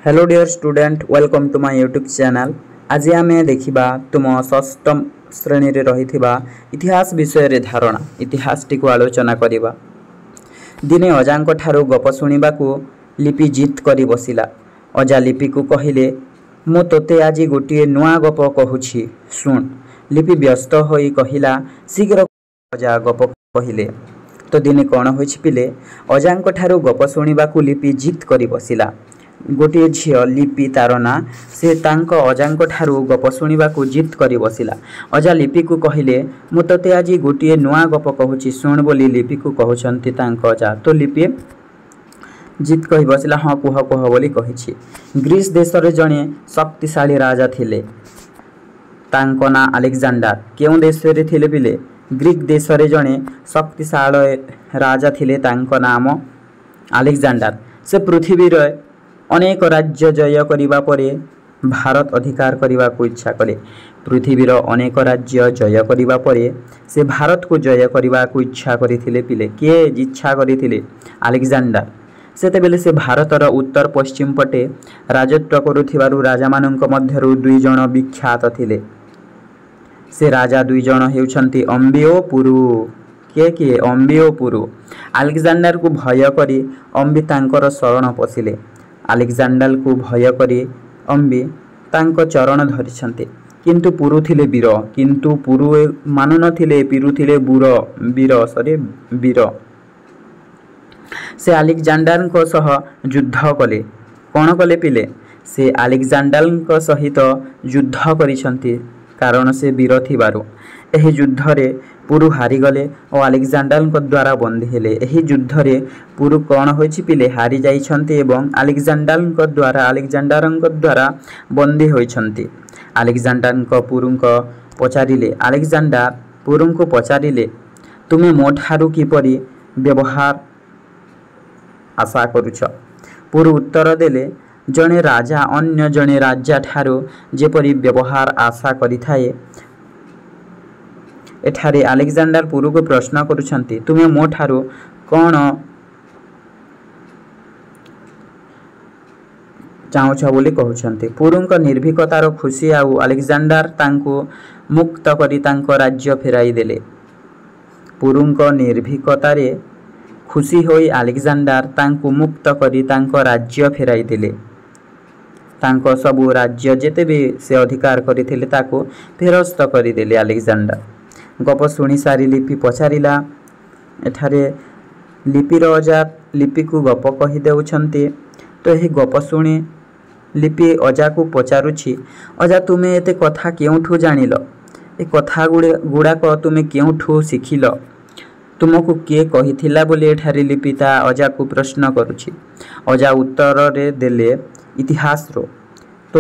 Hello dear student, welcome to my YouTube channel. ଆଜି ଆମେ ଦେଖିବା ତୁମ ଷଷ୍ଠ ଶ୍ରେଣୀରେ ରହିଥିବା ଇତିହାସ ବିଷୟରେ ଧାରଣା, ଇତିହାସଟିକୁ ଆଲୋଚନା କରିବା। ଦିନେ ଅଜାଙ୍କ ଠାରୁ ଗପ ଶୁଣିବାକୁ ଲିପି ଜିଦ୍ କରି ବସିଲା। ଅଜା ଲିପିକୁ କହିଲେ, ମୁଁ ତୋତେ ଆଜି ଗୋଟିଏ ନୂଆ ଗପ କହୁଛି, ଶୁଣ। ଲିପି ବ୍ୟସ୍ତ ହୋଇ କହିଲା, ଶୀଘ୍ର। ଅଜା ଗପ କହିଲେ। ତ ଦିନେ କ'ଣ ହୋଇଛି ପିଲେ? ଅଜାଙ୍କ ଠାରୁ ଗପ ଶୁଣିବାକୁ ଲିପି ଜିଦ୍ କରି ବସିଲା। ଗୋଟିଏ ଝିଅ ଲିପି ତାର ନାଁ, ସେ ତାଙ୍କ ଅଜାଙ୍କ ଠାରୁ ଗପ ଶୁଣିବାକୁ ଜିଦ୍ କରି ବସିଲା। ଅଜା ଲିପିକୁ କହିଲେ, ମୁଁ ତୋତେ ଆଜି ଗୋଟିଏ ନୂଆ ଗପ କହୁଛି, ଶୁଣ ବୋଲି ଲିପିକୁ କହୁଛନ୍ତି ତାଙ୍କ ଅଜା। ତ ଲିପି ଜିଦ୍ କହି ବସିଲା, ହଁ କୁହ କୁହ ବୋଲି କହିଛି। ଗ୍ରୀସ୍ ଦେଶରେ ଜଣେ ଶକ୍ତିଶାଳୀ ରାଜା ଥିଲେ, ତାଙ୍କ ନାଁ ଆଲେକ୍ଜାଣ୍ଡାର। କେଉଁ ଦେଶରେ ଥିଲେ ପିଲେ? ଗ୍ରୀକ୍ ଦେଶରେ ଜଣେ ଶକ୍ତିଶାଳୀ ରାଜା ଥିଲେ, ତାଙ୍କ ନାମ ଆଲେକ୍ଜାଣ୍ଡାର। ସେ ପୃଥିବୀର ଅନେକ ରାଜ୍ୟ ଜୟ କରିବା ପରେ ଭାରତ ଅଧିକାର କରିବାକୁ ଇଚ୍ଛା କଲେ। ପୃଥିବୀର ଅନେକ ରାଜ୍ୟ ଜୟ କରିବା ପରେ ସେ ଭାରତକୁ ଜୟ କରିବାକୁ ଇଚ୍ଛା କରିଥିଲେ ପିଲେ। କିଏ ଇଚ୍ଛା କରିଥିଲେ? ଆଲେକ୍ଜାଣ୍ଡାର। ସେତେବେଳେ ସେ ଭାରତର ଉତ୍ତର ପଶ୍ଚିମ ପଟେ ରାଜତ୍ୱ କରୁଥିବାରୁ ରାଜାମାନଙ୍କ ମଧ୍ୟରୁ ଦୁଇ ଜଣ ବିଖ୍ୟାତ ଥିଲେ। ସେ ରାଜା ଦୁଇ ଜଣ ହେଉଛନ୍ତି ଅମ୍ବି ଓ ପୁରୁ। କିଏ କିଏ? ଅମ୍ବି ଓ ପୁରୁ। ଆଲେକ୍ଜାଣ୍ଡାରକୁ ଭୟ କରି ଅମ୍ବି ତାଙ୍କର ଶରଣ ପଶିଲେ। ଆଲେକ୍ଜାଣ୍ଡାରକୁ ଭୟ କରି ଅମ୍ବି ତାଙ୍କ ଚରଣ ଧରିଛନ୍ତି। କିନ୍ତୁ ପୁରୁ ଥିଲେ ବୀର। କିନ୍ତୁ ପୁରୁ ମାନୁନଥିଲେ। ପିରୁ ଥିଲେ ବୁର ବୀର, ସରି ବୀର। ସେ ଆଲେକ୍ଜାଣ୍ଡାରଙ୍କ ସହ ଯୁଦ୍ଧ କଲେ। କ'ଣ କଲେ ପିଲେ? ସେ ଆଲେକ୍ଜାଣ୍ଡାରଙ୍କ ସହିତ ଯୁଦ୍ଧ କରିଛନ୍ତି, କାରଣ ସେ ବୀର ଥିବାରୁ। ଏହି ଯୁଦ୍ଧରେ ପୁରୁ ହାରିଗଲେ ଓ ଆଲେକ୍ଜାଣ୍ଡାରଙ୍କ ଦ୍ୱାରା ବନ୍ଦୀ ହେଲେ। ଏହି ଯୁଦ୍ଧରେ ପୁରୁ କ'ଣ ହୋଇଛି ପିଲେ? ହାରି ଯାଇଛନ୍ତି ଏବଂ ଆଲେକ୍ଜାଣ୍ଡାରଙ୍କ ଦ୍ୱାରା ବନ୍ଦୀ ହୋଇଛନ୍ତି। ଆଲେକ୍ଜାଣ୍ଡାରଙ୍କ ପୁରୁଙ୍କ ପଚାରିଲେ, ଆଲେକ୍ଜାଣ୍ଡାର ପୁରୁଙ୍କୁ ପଚାରିଲେ, ତୁମେ ମୋ ଠାରୁ କିପରି ବ୍ୟବହାର ଆଶା କରୁଛ? ପୁରୁ ଉତ୍ତର ଦେଲେ, ଜଣେ ରାଜା ଅନ୍ୟ ଜଣେ ରାଜା ଠାରୁ ଯେପରି ବ୍ୟବହାର ଆଶା କରିଥାଏ। ଏଠାରେ ଆଲେକ୍ଜାଣ୍ଡାର ପୁରୁକୁ ପ୍ରଶ୍ନ କରୁଛନ୍ତି, ତୁମେ ମୋ ଠାରୁ କ'ଣ ଚାହୁଁଛ ବୋଲି କହୁଛନ୍ତି। ପୁରୁଙ୍କ ନିର୍ଭୀକତାର ଖୁସି ଆଉ ଆଲେକ୍ଜାଣ୍ଡାର ତାଙ୍କୁ ମୁକ୍ତ କରି ତାଙ୍କ ରାଜ୍ୟ ଫେରାଇ ଦେଲେ। ପୁରୁଙ୍କ ନିର୍ଭୀକତାରେ ଖୁସି ହୋଇ ଆଲେକ୍ଜାଣ୍ଡାର ତାଙ୍କୁ ମୁକ୍ତ କରି ତାଙ୍କ ରାଜ୍ୟ ଫେରାଇ ଦେଲେ। ତାଙ୍କ ସବୁ ରାଜ୍ୟ ଯେତେ ବି ସେ ଅଧିକାର କରିଥିଲେ ତାକୁ ଫେରସ୍ତ କରିଦେଲେ ଆଲେକ୍ଜାଣ୍ଡାର। ଗପ ଶୁଣି ସାରି ଲିପି ପଚାରିଲା। ଏଠାରେ ଲିପିର ଅଜା ଲିପିକୁ ଗପ କହିଦେଉଛନ୍ତି। ତ ଏହି ଗପ ଶୁଣି ଲିପି ଅଜାକୁ ପଚାରୁଛି, ଅଜା ତୁମେ ଏତେ କଥା କେଉଁଠୁ ଜାଣିଲ? ଏ କଥା ଗୁଡ଼ାକ ତୁମେ କେଉଁଠୁ ଶିଖିଲ? ତୁମକୁ କିଏ କହିଥିଲା ବୋଲି ଏଠାରେ ଲିପି ତା ଅଜାକୁ ପ୍ରଶ୍ନ କରୁଛି। ଅଜା ଉତ୍ତରରେ ଦେଲେ, ଇତିହାସରୁ। ତ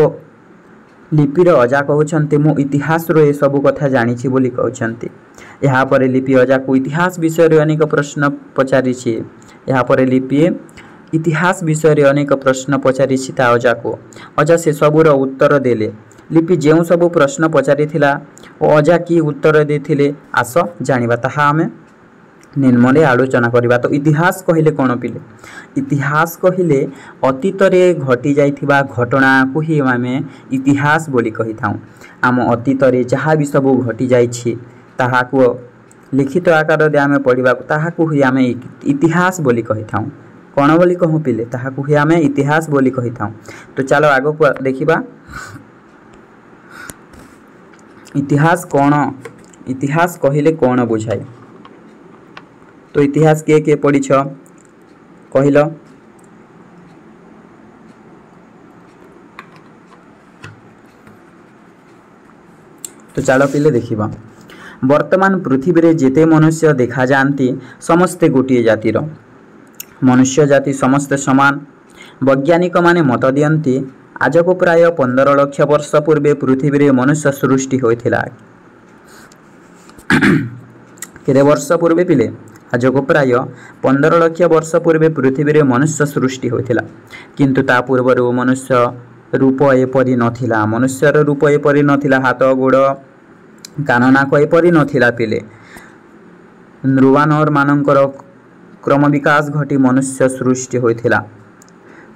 ଲିପିର ଅଜା କହୁଛନ୍ତି, ମୁଁ ଇତିହାସରୁ ଏସବୁ କଥା ଜାଣିଛି ବୋଲି କହୁଛନ୍ତି। ଏହାପରେ ଲିପି ଅଜାକୁ ଇତିହାସ ବିଷୟରେ ଅନେକ ପ୍ରଶ୍ନ ପଚାରିଛି। ଏହାପରେ ଲିପି ଇତିହାସ ବିଷୟରେ ଅନେକ ପ୍ରଶ୍ନ ପଚାରିଛି ତା ଅଜାକୁ। ଅଜା ସେସବୁର ଉତ୍ତର ଦେଲେ। ଲିପି ଯେଉଁ ସବୁ ପ୍ରଶ୍ନ ପଚାରିଥିଲା ଓ ଅଜା କି ଉତ୍ତର ଦେଇଥିଲେ, ଆସ ଜାଣିବା, ତାହା ଆମେ ନିମ୍ନରେ ଆଲୋଚନା କରିବା। ତ ଇତିହାସ କହିଲେ କ'ଣ ପିଲେ? ଇତିହାସ କହିଲେ ଅତୀତରେ ଘଟି ଯାଇଥିବା ଘଟଣାକୁ ହିଁ ଆମେ ଇତିହାସ ବୋଲି କହିଥାଉଁ। ଆମ ଅତୀତରେ ଯାହା ବି ସବୁ ଘଟିଯାଇଛି ତାହାକୁ ଲିଖିତ ଆକାରରେ ଆମେ ପଢ଼ିବାକୁ, ତାହାକୁ ହିଁ ଆମେ ଇତିହାସ ବୋଲି କହିଥାଉଁ। କ'ଣ ବୋଲି କହୁ ପିଲେ? ତାହାକୁ ହିଁ ଆମେ ଇତିହାସ ବୋଲି କହିଥାଉଁ। ତ ଚାଲ ଆଗକୁ ଦେଖିବା ଇତିହାସ କ'ଣ, ଇତିହାସ କହିଲେ କ'ଣ ବୁଝାଏ। ତ ଇତିହାସ କିଏ କିଏ ପଢ଼ିଛ କହିଲ? ତ ଚାଲ ପିଲେ ଦେଖିବା। ବର୍ତ୍ତମାନ ପୃଥିବୀରେ ଯେତେ ମନୁଷ୍ୟ ଦେଖାଯାଆନ୍ତି ସମସ୍ତେ ଗୋଟିଏ ଜାତିର। ମନୁଷ୍ୟ ଜାତି ସମସ୍ତେ ସମାନ। ବୈଜ୍ଞାନିକମାନେ ମତ ଦିଅନ୍ତି, ଆଜକୁ ପ୍ରାୟ 15 ଲକ୍ଷ ବର୍ଷ ପୂର୍ବେ ପୃଥିବୀରେ ମନୁଷ୍ୟ ସୃଷ୍ଟି ହୋଇଥିଲା। କେତେ ବର୍ଷ ପୂର୍ବେ ପିଲେ? ଆଜକୁ ପ୍ରାୟ 15 ଲକ୍ଷ ବର୍ଷ ପୂର୍ବେ ପୃଥିବୀରେ ମନୁଷ୍ୟ ସୃଷ୍ଟି ହୋଇଥିଲା। କିନ୍ତୁ ତା ପୂର୍ବରୁ ମନୁଷ୍ୟ ରୂପ ଏପରି ନଥିଲା। ମନୁଷ୍ୟର ରୂପ ଏପରି ନଥିଲା, ହାତ ଗୋଡ଼ କାନ ନାକ ଏପରି ନଥିଲା ପିଲେ। ନୃବାନରମାନଙ୍କର କ୍ରମ ବିକାଶ ଘଟି ମନୁଷ୍ୟ ସୃଷ୍ଟି ହୋଇଥିଲା।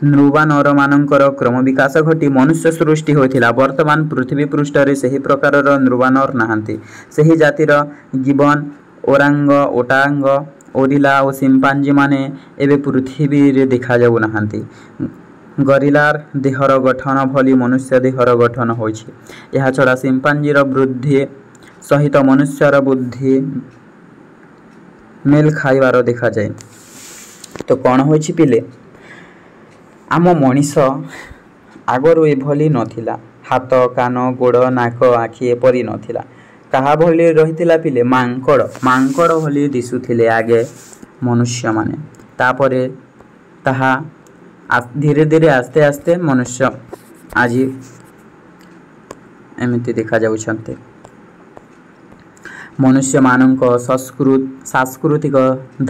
ନୃବାନରମାନଙ୍କର କ୍ରମବିକାଶ ଘଟି ମନୁଷ୍ୟ ସୃଷ୍ଟି ହୋଇଥିଲା। ବର୍ତ୍ତମାନ ପୃଥିବୀ ପୃଷ୍ଠରେ ସେହି ପ୍ରକାରର ନୃବାନର ନାହାନ୍ତି। ସେହି ଜାତିର ଗିବନ, ଓରାଙ୍ଗ ଓଟାଙ୍ଗ, ଓରିଲା ଓ ସିମ୍ପାଞ୍ଜିମାନେ ଏବେ ପୃଥିବୀରେ ଦେଖାଯାଉନାହାନ୍ତି। ଗରିଲାର ଦେହର ଗଠନ ଭଳି ମନୁଷ୍ୟ ଦେହର ଗଠନ ହୋଇଛି। ଏହାଛଡ଼ା ସିମ୍ପାଞ୍ଜିର ବୃଦ୍ଧି ସହିତ ମନୁଷ୍ୟର ବୁଦ୍ଧି ମେଲ ଖାଇବାର ଦେଖାଯାଏ। ତ କ'ଣ ହୋଇଛି ପିଲେ? ଆମ ମଣିଷ ଆଗରୁ ଏଭଳି ନଥିଲା। ହାତ, କାନ, ଗୋଡ଼, ନାକ, ଆଖି ଏପରି ନଥିଲା। କାହା ଭଳି ରହିଥିଲା ପିଲେ? ମାଙ୍କଡ଼, ମାଙ୍କଡ଼ ଭଳି ଦିଶୁଥିଲେ ଆଗେ ମନୁଷ୍ୟମାନେ। ତାପରେ ତାହା ଧୀରେ ଧୀରେ ଆସ୍ତେ ଆସ୍ତେ ମନୁଷ୍ୟ ଆଜି ଏମିତି ଦେଖାଯାଉଛନ୍ତି। ମନୁଷ୍ୟମାନଙ୍କ ସାଂସ୍କୃତିକ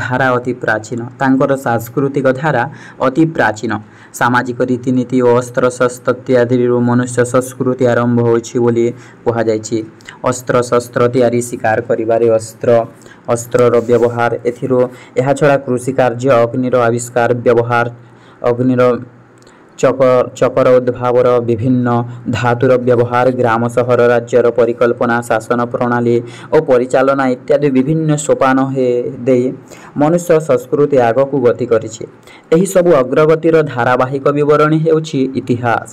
ଧାରା ଅତି ପ୍ରାଚୀନ। ତାଙ୍କର ସାଂସ୍କୃତିକ ଧାରା ଅତି ପ୍ରାଚୀନ। ସାମାଜିକ ରୀତିନୀତି ଓ ଅସ୍ତ୍ରଶସ୍ତ୍ର ଇତ୍ୟାଦିରୁ ମନୁଷ୍ୟ ସଂସ୍କୃତି ଆରମ୍ଭ ହୋଇଛି ବୋଲି କୁହାଯାଇଛି। ଅସ୍ତ୍ରଶସ୍ତ୍ର ତିଆରି, ଶିକାର କରିବାରେ ଅସ୍ତ୍ରର ବ୍ୟବହାର ଏଥିରୁ, ଏହାଛଡ଼ା କୃଷି କାର୍ଯ୍ୟ, ଅଗ୍ନିର ଆବିଷ୍କାର, ବ୍ୟବହାର, ଅଗ୍ନିର ଚକର ଉଦ୍ଭାବନ, ବିଭିନ୍ନ ଧାତୁର ବ୍ୟବହାର, ଗ୍ରାମ ସହର ରାଜ୍ୟର ପରିକଳ୍ପନା, ଶାସନ ପ୍ରଣାଳୀ ଓ ପରିଚାଳନା ଇତ୍ୟାଦି ବିଭିନ୍ନ ସୋପାନ ଦେଇ ମନୁଷ୍ୟ ସଂସ୍କୃତି ଆଗକୁ ଗତି କରିଛି। ଏହିସବୁ ଅଗ୍ରଗତିର ଧାରାବାହିକ ବିବରଣୀ ହେଉଛି ଇତିହାସ।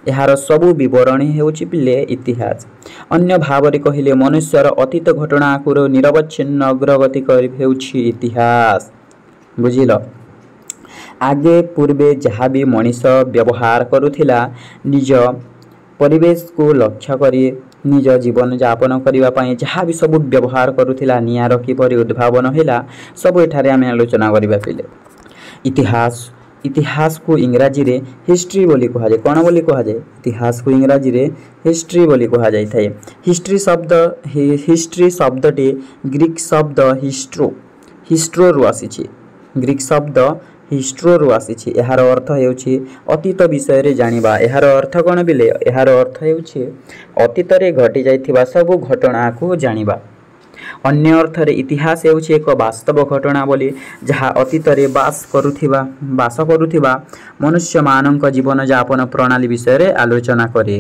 ଏହାର ସବୁ ବିବରଣୀ ହେଉଛି ପିଲେ ଇତିହାସ। ଅନ୍ୟ ଭାବରେ କହିଲେ ମନୁଷ୍ୟର ଅତୀତ ଘଟଣାକୁର ନିରବଚ୍ଛିନ୍ନ ଅଗ୍ରଗତି ହେଉଛି ଇତିହାସ। ବୁଝିଲ? ଆଗେ ପୂର୍ବେ ଯାହା ବି ମଣିଷ ବ୍ୟବହାର କରୁଥିଲା, ନିଜ ପରିବେଶକୁ ଲକ୍ଷ୍ୟ କରି ନିଜ ଜୀବନଯାପନ କରିବା ପାଇଁ ଯାହା ବି ସବୁ ବ୍ୟବହାର କରୁଥିଲା, ନିଆଁର କିପରି ଉଦ୍ଭାବନ ହେଲା, ସବୁ ଏଠାରେ ଆମେ ଆଲୋଚନା କରିବା ପିଲେ। ଇତିହାସକୁ ଇଂରାଜୀରେ ହିଷ୍ଟ୍ରି ବୋଲି କୁହାଯାଏ। କ'ଣ ବୋଲି କୁହାଯାଏ? ଇତିହାସକୁ ଇଂରାଜୀରେ ହିଷ୍ଟ୍ରି ବୋଲି କୁହାଯାଇଥାଏ। ହିଷ୍ଟ୍ରି ଶବ୍ଦଟି ଗ୍ରୀକ୍ ଶବ୍ଦ ହିଷ୍ଟ୍ରୋରୁ ଆସିଛି। ଗ୍ରୀକ୍ ଶବ୍ଦ ହିଷ୍ଟ୍ରୋରୁ ଆସିଛି। ଏହାର ଅର୍ଥ ହେଉଛି ଅତୀତ ବିଷୟରେ ଜାଣିବା। ଏହାର ଅର୍ଥ କ'ଣ ବିଲେ? ଏହାର ଅର୍ଥ ହେଉଛି ଅତୀତରେ ଘଟିଯାଇଥିବା ସବୁ ଘଟଣାକୁ ଜାଣିବା। ଅନ୍ୟ ଅର୍ଥରେ ଇତିହାସ ହେଉଛି ଏକ ବାସ୍ତବ ଘଟଣାବଳୀ, ଯାହା ଅତୀତରେ ବାସ କରୁଥିବା ମନୁଷ୍ୟମାନଙ୍କ ଜୀବନଯାପନ ପ୍ରଣାଳୀ ବିଷୟରେ ଆଲୋଚନା କରେ।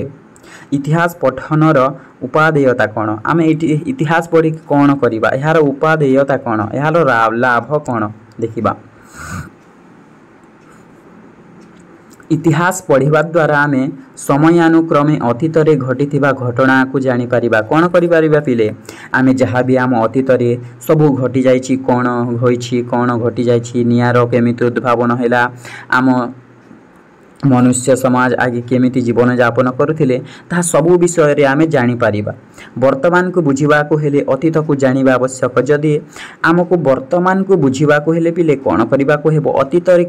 ଇତିହାସ ପଠନର ଉପାଦେୟତା କ'ଣ? ଆମେ ଏଇଠି ଇତିହାସ ପଢ଼ିକି କ'ଣ କରିବା? ଏହାର ଉପାଦେୟତା କ'ଣ? ଏହାର ଲାଭ କ'ଣ ଦେଖିବା। ଇତିହାସ ପଢ଼ିବା ଦ୍ୱାରା ଆମେ ସମୟାନୁକ୍ରମେ ଅତୀତରେ ଘଟିଥିବା ଘଟଣାକୁ ଜାଣିପାରିବା। କ'ଣ କରିପାରିବା ପିଲେ? ଆମେ ଯାହା ବି ଆମ ଅତୀତରେ ସବୁ ଘଟିଯାଇଛି, କ'ଣ ହୋଇଛି, କ'ଣ ଘଟିଯାଇଛି, ନିଆଁର କେମିତି ଉଦ୍ଭାବନ ହେଲା, ଆମ ମନୁଷ୍ୟ ସମାଜ ଆଗେ କେମିତି ଜୀବନଯାପନ କରୁଥିଲେ, ତାହା ସବୁ ବିଷୟରେ ଆମେ ଜାଣିପାରିବା। ବର୍ତ୍ତମାନକୁ ବୁଝିବାକୁ ହେଲେ ଅତୀତକୁ ଜାଣିବା ଆବଶ୍ୟକ। ଯଦି ଆମକୁ ବର୍ତ୍ତମାନକୁ ବୁଝିବାକୁ ହେଲେ ପିଲେ କ'ଣ କରିବାକୁ ହେବ? ଅତୀତରେ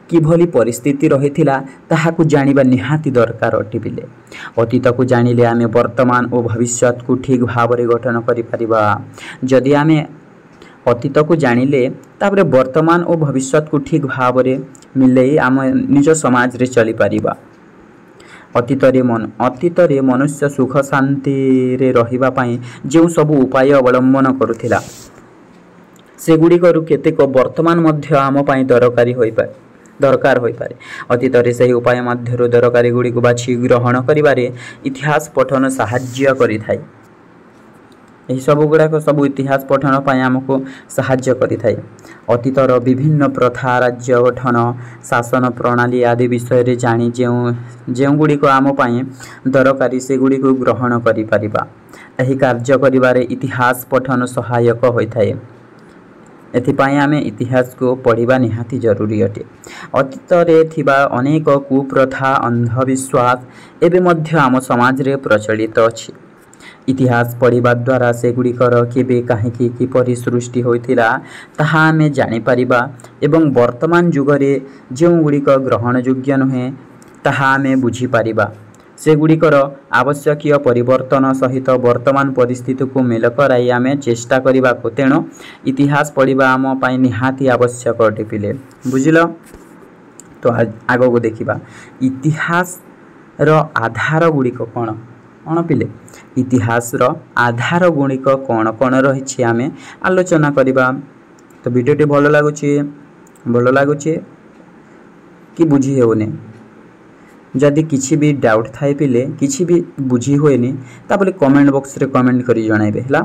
କିଭଳି ପରିସ୍ଥିତି ରହିଥିଲା ତାହାକୁ ଜାଣିବା ନିହାତି ଦରକାର ଅଟେ ପିଲେ। ଅତୀତକୁ ଜାଣିଲେ ଆମେ ବର୍ତ୍ତମାନ ଓ ଭବିଷ୍ୟତକୁ ଠିକ୍ ଭାବରେ ଗଠନ କରିପାରିବା। ଯଦି ଆମେ ଅତୀତକୁ ଜାଣିଲେ ତାପରେ ବର୍ତ୍ତମାନ ଓ ଭବିଷ୍ୟତକୁ ଠିକ୍ ଭାବରେ ମିଲେଇ ଆମେ ନିଜ ସମାଜରେ ଚଳିପାରିବା। ଅତୀତରେ ମନୁଷ୍ୟ ସୁଖ ଶାନ୍ତିରେ ରହିବା ପାଇଁ ଯେଉଁ ସବୁ ଉପାୟ ଅବଲମ୍ବନ କରୁଥିଲା, ସେଗୁଡ଼ିକରୁ କେତେକ ବର୍ତ୍ତମାନ ମଧ୍ୟ ଆମ ପାଇଁ ଦରକାର ହୋଇପାରେ। ଅତୀତରେ ସେହି ଉପାୟ ମଧ୍ୟରୁ ଦରକାରୀ ଗୁଡ଼ିକୁ ବାଛି ଗ୍ରହଣ କରିବାରେ ଇତିହାସ ପଠନ ସାହାଯ୍ୟ କରିଥାଏ। ଏହିସବୁ ଗୁଡ଼ାକ ସବୁ ଇତିହାସ ପଠନ ପାଇଁ ଆମକୁ ସାହାଯ୍ୟ କରିଥାଏ। ଅତୀତର ବିଭିନ୍ନ ପ୍ରଥା, ରାଜ୍ୟ ଗଠନ, ଶାସନ ପ୍ରଣାଳୀ ଆଦି ବିଷୟରେ ଜାଣି ଯେଉଁଗୁଡ଼ିକ ଆମ ପାଇଁ ଦରକାରୀ ସେଗୁଡ଼ିକୁ ଗ୍ରହଣ କରିପାରିବା। ଏହି କାର୍ଯ୍ୟ କରିବାରେ ଇତିହାସ ପଠନ ସହାୟକ ହୋଇଥାଏ। ଏଥିପାଇଁ ଆମେ ଇତିହାସକୁ ପଢ଼ିବା ନିହାତି ଜରୁରୀ ଅଟେ। ଅତୀତରେ ଥିବା ଅନେକ କୁପ୍ରଥା, ଅନ୍ଧବିଶ୍ୱାସ ଏବେ ମଧ୍ୟ ଆମ ସମାଜରେ ପ୍ରଚଳିତ ଅଛି। ଇତିହାସ ପଢ଼ିବା ଦ୍ୱାରା ସେଗୁଡ଼ିକର କେବେ, କାହିଁକି, କିପରି ସୃଷ୍ଟି ହୋଇଥିଲା ତାହା ଆମେ ଜାଣିପାରିବା ଏବଂ ବର୍ତ୍ତମାନ ଯୁଗରେ ଯେଉଁଗୁଡ଼ିକ ଗ୍ରହଣଯୋଗ୍ୟ ନୁହେଁ ତାହା ଆମେ ବୁଝିପାରିବା। ସେଗୁଡ଼ିକର ଆବଶ୍ୟକୀୟ ପରିବର୍ତ୍ତନ ସହିତ ବର୍ତ୍ତମାନ ପରିସ୍ଥିତିକୁ ମେଳ କରାଇ ଆମେ ଚେଷ୍ଟା କରିବାକୁ। ତେଣୁ ଇତିହାସ ପଢ଼ିବା ଆମ ପାଇଁ ନିହାତି ଆବଶ୍ୟକ ଅଟେ ପିଲେ। ବୁଝିଲ? ତ ଆଗକୁ ଦେଖିବା ଇତିହାସର ଆଧାର ଗୁଡ଼ିକ କ'ଣ କ'ଣ ପିଲେ। ଇତିହାସର ଆଧାର ଗୁଡ଼ିକ କ'ଣ କ'ଣ ରହିଛି ଆମେ ଆଲୋଚନା କରିବା। ତ ଭିଡ଼ିଓଟି ଭଲ ଲାଗୁଛି? କି ବୁଝି ହେଉନି? ଯଦି କିଛି ବି ଡାଉଟ୍ ଥାଏ ପିଲେ, କିଛି ବି ବୁଝି ହୁଏନି, ତାପରେ କମେଣ୍ଟ ବକ୍ସରେ କମେଣ୍ଟ କରି ଜଣାଇବେ। ହେଲା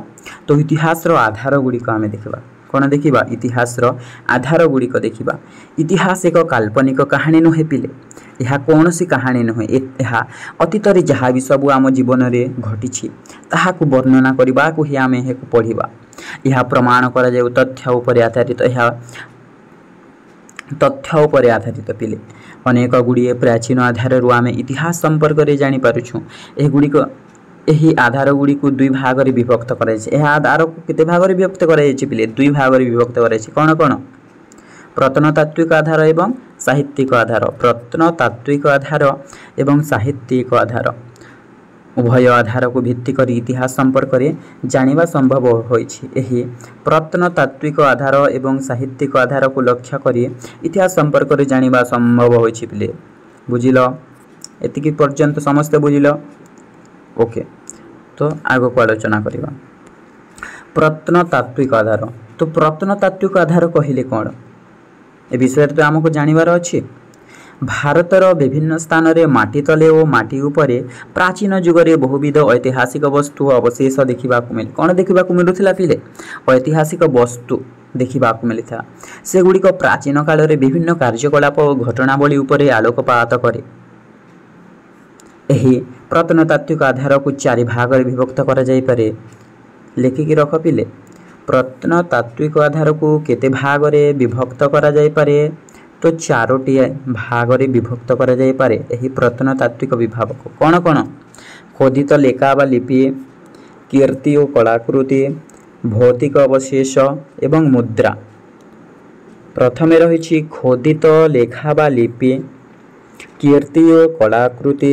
ତ ଇତିହାସର ଆଧାର ଗୁଡ଼ିକ ଆମେ ଦେଖିବା। କ'ଣ ଦେଖିବା? ଇତିହାସର ଆଧାର ଗୁଡ଼ିକ ଦେଖିବା। ଇତିହାସ ଏକ କାଳ୍ପନିକ କାହାଣୀ ନୁହେଁ ପିଲେ। ଏହା କୌଣସି କାହାଣୀ ନୁହେଁ। ଏହା ଅତୀତରେ ଯାହା ବି ସବୁ ଆମ ଜୀବନରେ ଘଟିଛି ତାହାକୁ ବର୍ଣ୍ଣନା କରିବାକୁ ହିଁ ଆମେ ଏହାକୁ ପଢ଼ିବା। ଏହା ପ୍ରମାଣ କରାଯାଉ ତଥ୍ୟ ଉପରେ ଆଧାରିତ। ଏହା ତଥ୍ୟ ଉପରେ ଆଧାରିତ ପିଲେ। ଅନେକ ଗୁଡ଼ିଏ ପ୍ରାଚୀନ ଆଧାରରୁ ଆମେ ଇତିହାସ ସମ୍ପର୍କରେ ଜାଣିପାରୁଛୁ। ଏଗୁଡ଼ିକ ଏହି ଆଧାର ଗୁଡ଼ିକୁ ଦୁଇ ଭାଗରେ ବିଭକ୍ତ କରାଯାଇଛି। ଏହା ଆଧାରକୁ କେତେ ଭାଗରେ ବିଭକ୍ତ କରାଯାଇଛି ପିଲେ? ଦୁଇ ଭାଗରେ ବିଭକ୍ତ କରାଯାଇଛି। କ'ଣ କ'ଣ? ପ୍ରତ୍ନତାତ୍ତ୍ୱିକ ଆଧାର ଏବଂ ସାହିତ୍ୟିକ ଆଧାର। ପ୍ରତ୍ନତାତ୍ତ୍ୱିକ ଆଧାର ଏବଂ ସାହିତ୍ୟିକ ଆଧାର। ଉଭୟ ଆଧାରକୁ ଭିତ୍ତି କରି ଇତିହାସ ସମ୍ପର୍କରେ ଜାଣିବା ସମ୍ଭବ ହୋଇଛି। ଏହି ପ୍ରତ୍ନତାତ୍ତ୍ୱିକ ଆଧାର ଏବଂ ସାହିତ୍ୟିକ ଆଧାରକୁ ଲକ୍ଷ୍ୟ କରି ଇତିହାସ ସମ୍ପର୍କରେ ଜାଣିବା ସମ୍ଭବ ହୋଇଛି ପିଲେ। ବୁଝିଲ? ଏତିକି ପର୍ଯ୍ୟନ୍ତ ସମସ୍ତେ ବୁଝିଲ? ଓକେ, ତ ଆଗକୁ ଆଲୋଚନା କରିବା ପ୍ରତ୍ନତାତ୍ତ୍ୱିକ ଆଧାର। ତ ପ୍ରତ୍ନତାତ୍ତ୍ୱିକ ଆଧାର କହିଲେ କ'ଣ, ଏ ବିଷୟରେ ତ ଆମକୁ ଜାଣିବାର ଅଛି। ଭାରତର ବିଭିନ୍ନ ସ୍ଥାନରେ ମାଟି ତଳେ ଓ ମାଟି ଉପରେ ପ୍ରାଚୀନ ଯୁଗରେ ବହୁବିଧ ଐତିହାସିକ ବସ୍ତୁ ଅବଶେଷ ଦେଖିବାକୁ ମିଳେ। କ'ଣ ଦେଖିବାକୁ ମିଳୁଥିଲା ପିଲେ? ଐତିହାସିକ ବସ୍ତୁ ଦେଖିବାକୁ ମିଳିଥିଲା। ସେଗୁଡ଼ିକ ପ୍ରାଚୀନ କାଳରେ ବିଭିନ୍ନ କାର୍ଯ୍ୟକଳାପ ଓ ଘଟଣାବଳୀ ଉପରେ ଆଲୋକପାତ କରେ। ଏହି ପ୍ରତ୍ନତାତ୍ତ୍ୱିକ ଆଧାରକୁ ଚାରି ଭାଗରେ ବିଭକ୍ତ କରାଯାଇପାରେ। ଲେଖିକି ରଖ ପିଲେ। ପ୍ରତ୍ନତାତ୍ତ୍ୱିକ ଆଧାରକୁ କେତେ ଭାଗରେ ବିଭକ୍ତ କରାଯାଇପାରେ? ତ ଚାରୋଟି ଭାଗରେ ବିଭକ୍ତ କରାଯାଇପାରେ ଏହି ପ୍ରତ୍ନତାତ୍ତ୍ୱିକ ବିଭାଗକୁ। କ'ଣ କ'ଣ? ଖୋଦିତ ଲେଖା ବା ଲିପି, କୀର୍ତ୍ତି ଓ କଳାକୃତି, ଭୌତିକ ଅବଶେଷ ଏବଂ ମୁଦ୍ରା। ପ୍ରଥମେ ରହିଛି ଖୋଦିତ ଲେଖା ବା ଲିପି, କୀର୍ତ୍ତି ଓ କଳାକୃତି,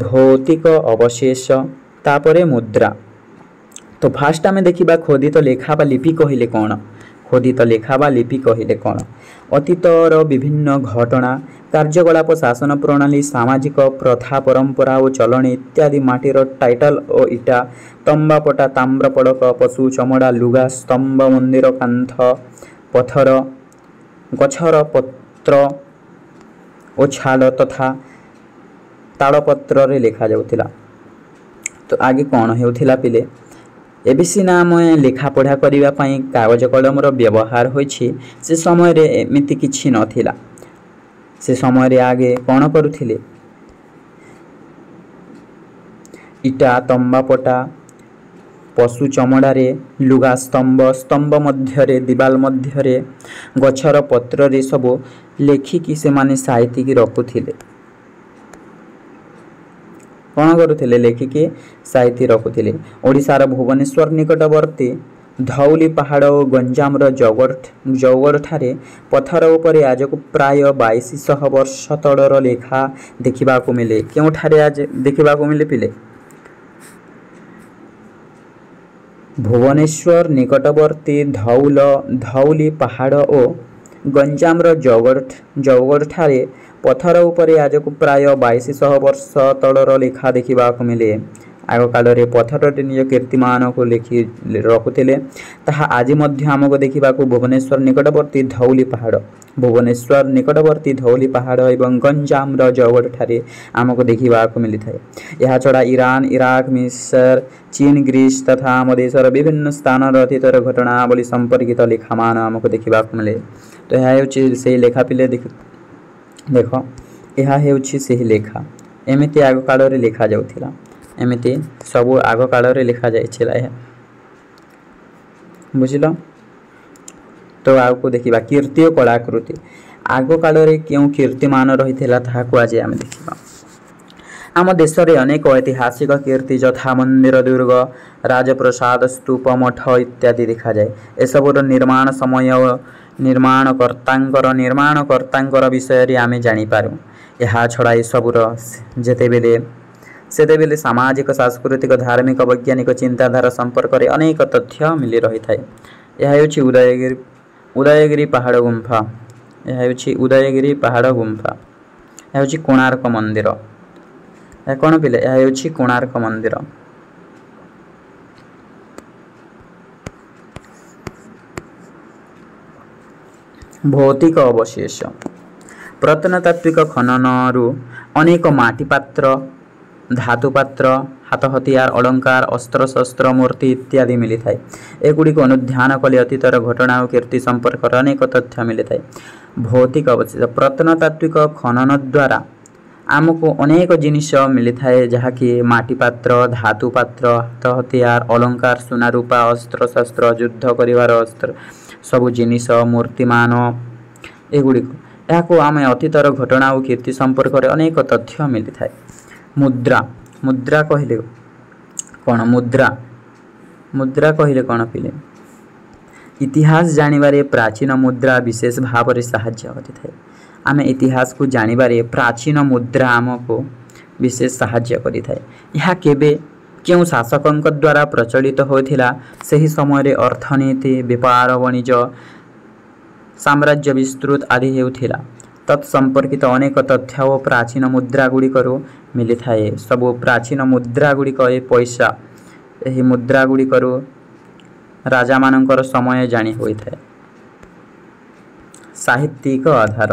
ଭୌତିକ ଅବଶେଷ, ତାପରେ ମୁଦ୍ରା। ତ ଫାଷ୍ଟ ଆମେ ଦେଖିବା ଖୋଦିତ ଲେଖା ବା ଲିପି କହିଲେ କ'ଣ। ଖୋଦିତ ଲେଖା ବା ଲିପି କହିଲେ କ'ଣ? ଅତୀତର ବିଭିନ୍ନ ଘଟଣା, କାର୍ଯ୍ୟକଳାପ, ଶାସନ ପ୍ରଣାଳୀ, ସାମାଜିକ ପ୍ରଥା, ପରମ୍ପରା ଓ ଚଳଣି ଇତ୍ୟାଦି ମାଟିର ଟାଇଟଲ ଓ ଇଟା, ତମ୍ବାପଟା, ତାମ୍ରପଡ଼କ, ପଶୁ ଚମଡ଼ା, ଲୁଗା, ସ୍ତମ୍ଭ, ମନ୍ଦିର କାନ୍ଥ, ପଥର, ଗଛର ପତ୍ର ଓ ଛାଲ ତଥା ତାଳପତ୍ରରେ ଲେଖାଯାଉଥିଲା। ତ ଆଗେ କ'ଣ ହେଉଥିଲା ପିଲେ? ଏବେ ସିନା ଆମେ ଲେଖାପଢ଼ା କରିବା ପାଇଁ କାଗଜ କଲମର ବ୍ୟବହାର ହୋଇଛି, ସେ ସମୟରେ ଏମିତି କିଛି ନଥିଲା। ସେ ସମୟରେ ଆଗେ କ'ଣ କରୁଥିଲେ? ଇଟା, ତମ୍ବାପଟା, ପଶୁ ଚମଡ଼ାରେ, ଲୁଗା, ସ୍ତମ୍ଭ, ସ୍ତମ୍ଭ ମଧ୍ୟରେ, ଦିବାଲ ମଧ୍ୟରେ, ଗଛର ପତ୍ରରେ ସବୁ ଲେଖିକି ସେମାନେ ସାଇତିକି ରଖୁଥିଲେ। କ'ଣ କରୁଥିଲେ? ଲେଖିକି ସାଇତି ରଖୁଥିଲେ। ଓଡ଼ିଶାର ଭୁବନେଶ୍ୱର ନିକଟବର୍ତ୍ତୀ ଧଉଲି ପାହାଡ଼ ଓ ଗଞ୍ଜାମର ଜୌଗଡ଼ଠାରେ ପଥର ଉପରେ ଆଜକୁ ପ୍ରାୟ 2200 ବର୍ଷ ତଳର ଲେଖା ଦେଖିବାକୁ ମିଳେ। କେଉଁଠାରେ ଆଜି ଦେଖିବାକୁ ମିଳେ ପିଲେ? ଭୁବନେଶ୍ୱର ନିକଟବର୍ତ୍ତୀ ଧଉଲି ପାହାଡ଼ ଓ ଗଞ୍ଜାମର ଜୌଗଡ଼ଠାରେ ପଥର ଉପରେ ଆଜକୁ ପ୍ରାୟ 2200 ବର୍ଷ ତଳର ଲେଖା ଦେଖିବାକୁ ମିଳେ। ଆଗକାଳରେ ପଥରରେ ନିଜ କୀର୍ତ୍ତିମାନକୁ ଲେଖି ରଖୁଥିଲେ, ତାହା ଆଜି ମଧ୍ୟ ଆମକୁ ଦେଖିବାକୁ ଭୁବନେଶ୍ୱର ନିକଟବର୍ତ୍ତୀ ଧଉଲି ପାହାଡ଼, ଭୁବନେଶ୍ୱର ନିକଟବର୍ତ୍ତୀ ଧଉଲି ପାହାଡ଼ ଏବଂ ଗଞ୍ଜାମର ଜୌଗଡ଼ଠାରେ ଆମକୁ ଦେଖିବାକୁ ମିଳିଥାଏ। ଏହାଛଡ଼ା ଇରାନ, ଇରାକ, ମିଶର, ଚୀନ, ଗ୍ରୀସ ତଥା ଆମ ଦେଶର ବିଭିନ୍ନ ସ୍ଥାନର ଅତୀତର ଘଟଣାବଳୀ ସମ୍ପର୍କିତ ଲେଖାମାନ ଆମକୁ ଦେଖିବାକୁ ମିଳେ। ତ ଏହା ହେଉଛି ସେଇ ଲେଖା ପିଲେ। ଦେଖ, ଏହା ହେଉଛି ସେହି ଲେଖା। ଏମିତି ଆଗକାଳରେ ଲେଖାଯାଉଥିଲା। ଏମିତି ସବୁ ଆଗକାଳରେ ଲେଖାଯାଇଥିଲା ଏହା, ବୁଝିଲ? ତ ଆଗକୁ ଦେଖିବା କୀର୍ତ୍ତି ଓ କଳାକୃତି। ଆଗକାଳରେ କେଉଁ କୀର୍ତ୍ତିମାନ ରହିଥିଲା ତାହାକୁ ଆଜି ଆମେ ଦେଖିବା। ଆମ ଦେଶରେ ଅନେକ ଐତିହାସିକ କୀର୍ତ୍ତି ଯଥା ମନ୍ଦିର, ଦୁର୍ଗ, ରାଜପ୍ରସାଦ, ସ୍ତୂପ, ମଠ ଇତ୍ୟାଦି ଦେଖାଯାଏ। ଏସବୁର ନିର୍ମାଣ ସମୟ ଓ ନିର୍ମାଣକର୍ତ୍ତାଙ୍କର ବିଷୟରେ ଆମେ ଜାଣିପାରୁ। ଏହା ଛଡ଼ା ଏସବୁର ଯେତେବେଳେ ସେତେବେଳେ ସାମାଜିକ, ସାଂସ୍କୃତିକ, ଧାର୍ମିକ, ବୈଜ୍ଞାନିକ ଚିନ୍ତାଧାରା ସମ୍ପର୍କରେ ଅନେକ ତଥ୍ୟ ମିଳି ରହିଥାଏ। ଏହା ହେଉଛି ଉଦୟଗିରି ପାହାଡ଼ ଗୁମ୍ଫା। ଏହା ହେଉଛି ଉଦୟଗିରି ପାହାଡ଼ ଗୁମ୍ଫା। ଏହା ହେଉଛି କୋଣାର୍କ ମନ୍ଦିର। ଏହା କ'ଣ ପିଲେ? ଏହା ହେଉଛି କୋଣାର୍କ ମନ୍ଦିର। ଭୌତିକ ଅବଶେଷ। ପ୍ରତ୍ନତାତ୍ତ୍ୱିକ ଖନନରୁ ଅନେକ ମାଟି ପାତ୍ର, ଧାତୁ ପାତ୍ର, ହାତ ହତିଆର, ଅଳଙ୍କାର, ଅସ୍ତ୍ରଶସ୍ତ୍ର, ମୂର୍ତ୍ତି ଇତ୍ୟାଦି ମିଳିଥାଏ। ଏଗୁଡ଼ିକୁ ଅନୁଧ୍ୟାନ କଲେ ଅତୀତର ଘଟଣା ଓ କୀର୍ତ୍ତି ସମ୍ପର୍କରେ ଅନେକ ତଥ୍ୟ ମିଳିଥାଏ। ଭୌତିକ ଅବଶେଷ। ପ୍ରତ୍ନତାତ୍ତ୍ୱିକ ଖନନ ଦ୍ୱାରା ଆମକୁ ଅନେକ ଜିନିଷ ମିଳିଥାଏ, ଯାହାକି ମାଟି ପାତ୍ର, ଧାତୁ ପାତ୍ର, ହାତ ହତିଆର, ଅଳଙ୍କାର, ସୁନା ରୂପା, ଅସ୍ତ୍ରଶସ୍ତ୍ର, ଯୁଦ୍ଧ କରିବାର ଅସ୍ତ୍ର ସବୁ ଜିନିଷ, ମୂର୍ତ୍ତିମାନ ଏଗୁଡ଼ିକ। ଏହାକୁ ଆମେ ଅତୀତର ଘଟଣା ଓ କୀର୍ତ୍ତି ସମ୍ପର୍କରେ ଅନେକ ତଥ୍ୟ ମିଳିଥାଏ। ମୁଦ୍ରା। ମୁଦ୍ରା କହିଲେ କ'ଣ? ମୁଦ୍ରା, ମୁଦ୍ରା କହିଲେ କ'ଣ ପିଲେ? ଇତିହାସ ଜାଣିବାରେ ପ୍ରାଚୀନ ମୁଦ୍ରା ବିଶେଷ ଭାବରେ ସାହାଯ୍ୟ କରିଥାଏ। ଆମେ ଇତିହାସକୁ ଜାଣିବାରେ ପ୍ରାଚୀନ ମୁଦ୍ରା ଆମକୁ ବିଶେଷ ସାହାଯ୍ୟ କରିଥାଏ। ଏହା କେବେ କେଉଁ ଶାସକଙ୍କ ଦ୍ୱାରା ପ୍ରଚଳିତ ହୋଇଥିଲା, ସେହି ସମୟରେ ଅର୍ଥନୀତି, ବେପାର ବଣିଜ, ସାମ୍ରାଜ୍ୟ ବିସ୍ତୃତ ଆଦି ହେଉଥିଲା, ତତ୍ ସମ୍ପର୍କିତ ଅନେକ ତଥ୍ୟ ଓ ପ୍ରାଚୀନ ମୁଦ୍ରା ଗୁଡ଼ିକରୁ ମିଳିଥାଏ। ସବୁ ପ୍ରାଚୀନ ମୁଦ୍ରା ଗୁଡ଼ିକ, ଏ ପଇସା, ଏହି ମୁଦ୍ରା ଗୁଡ଼ିକରୁ ରାଜାମାନଙ୍କର ସମୟ ଜାଣି ହୋଇଥାଏ। ସାହିତ୍ୟିକ ଆଧାର।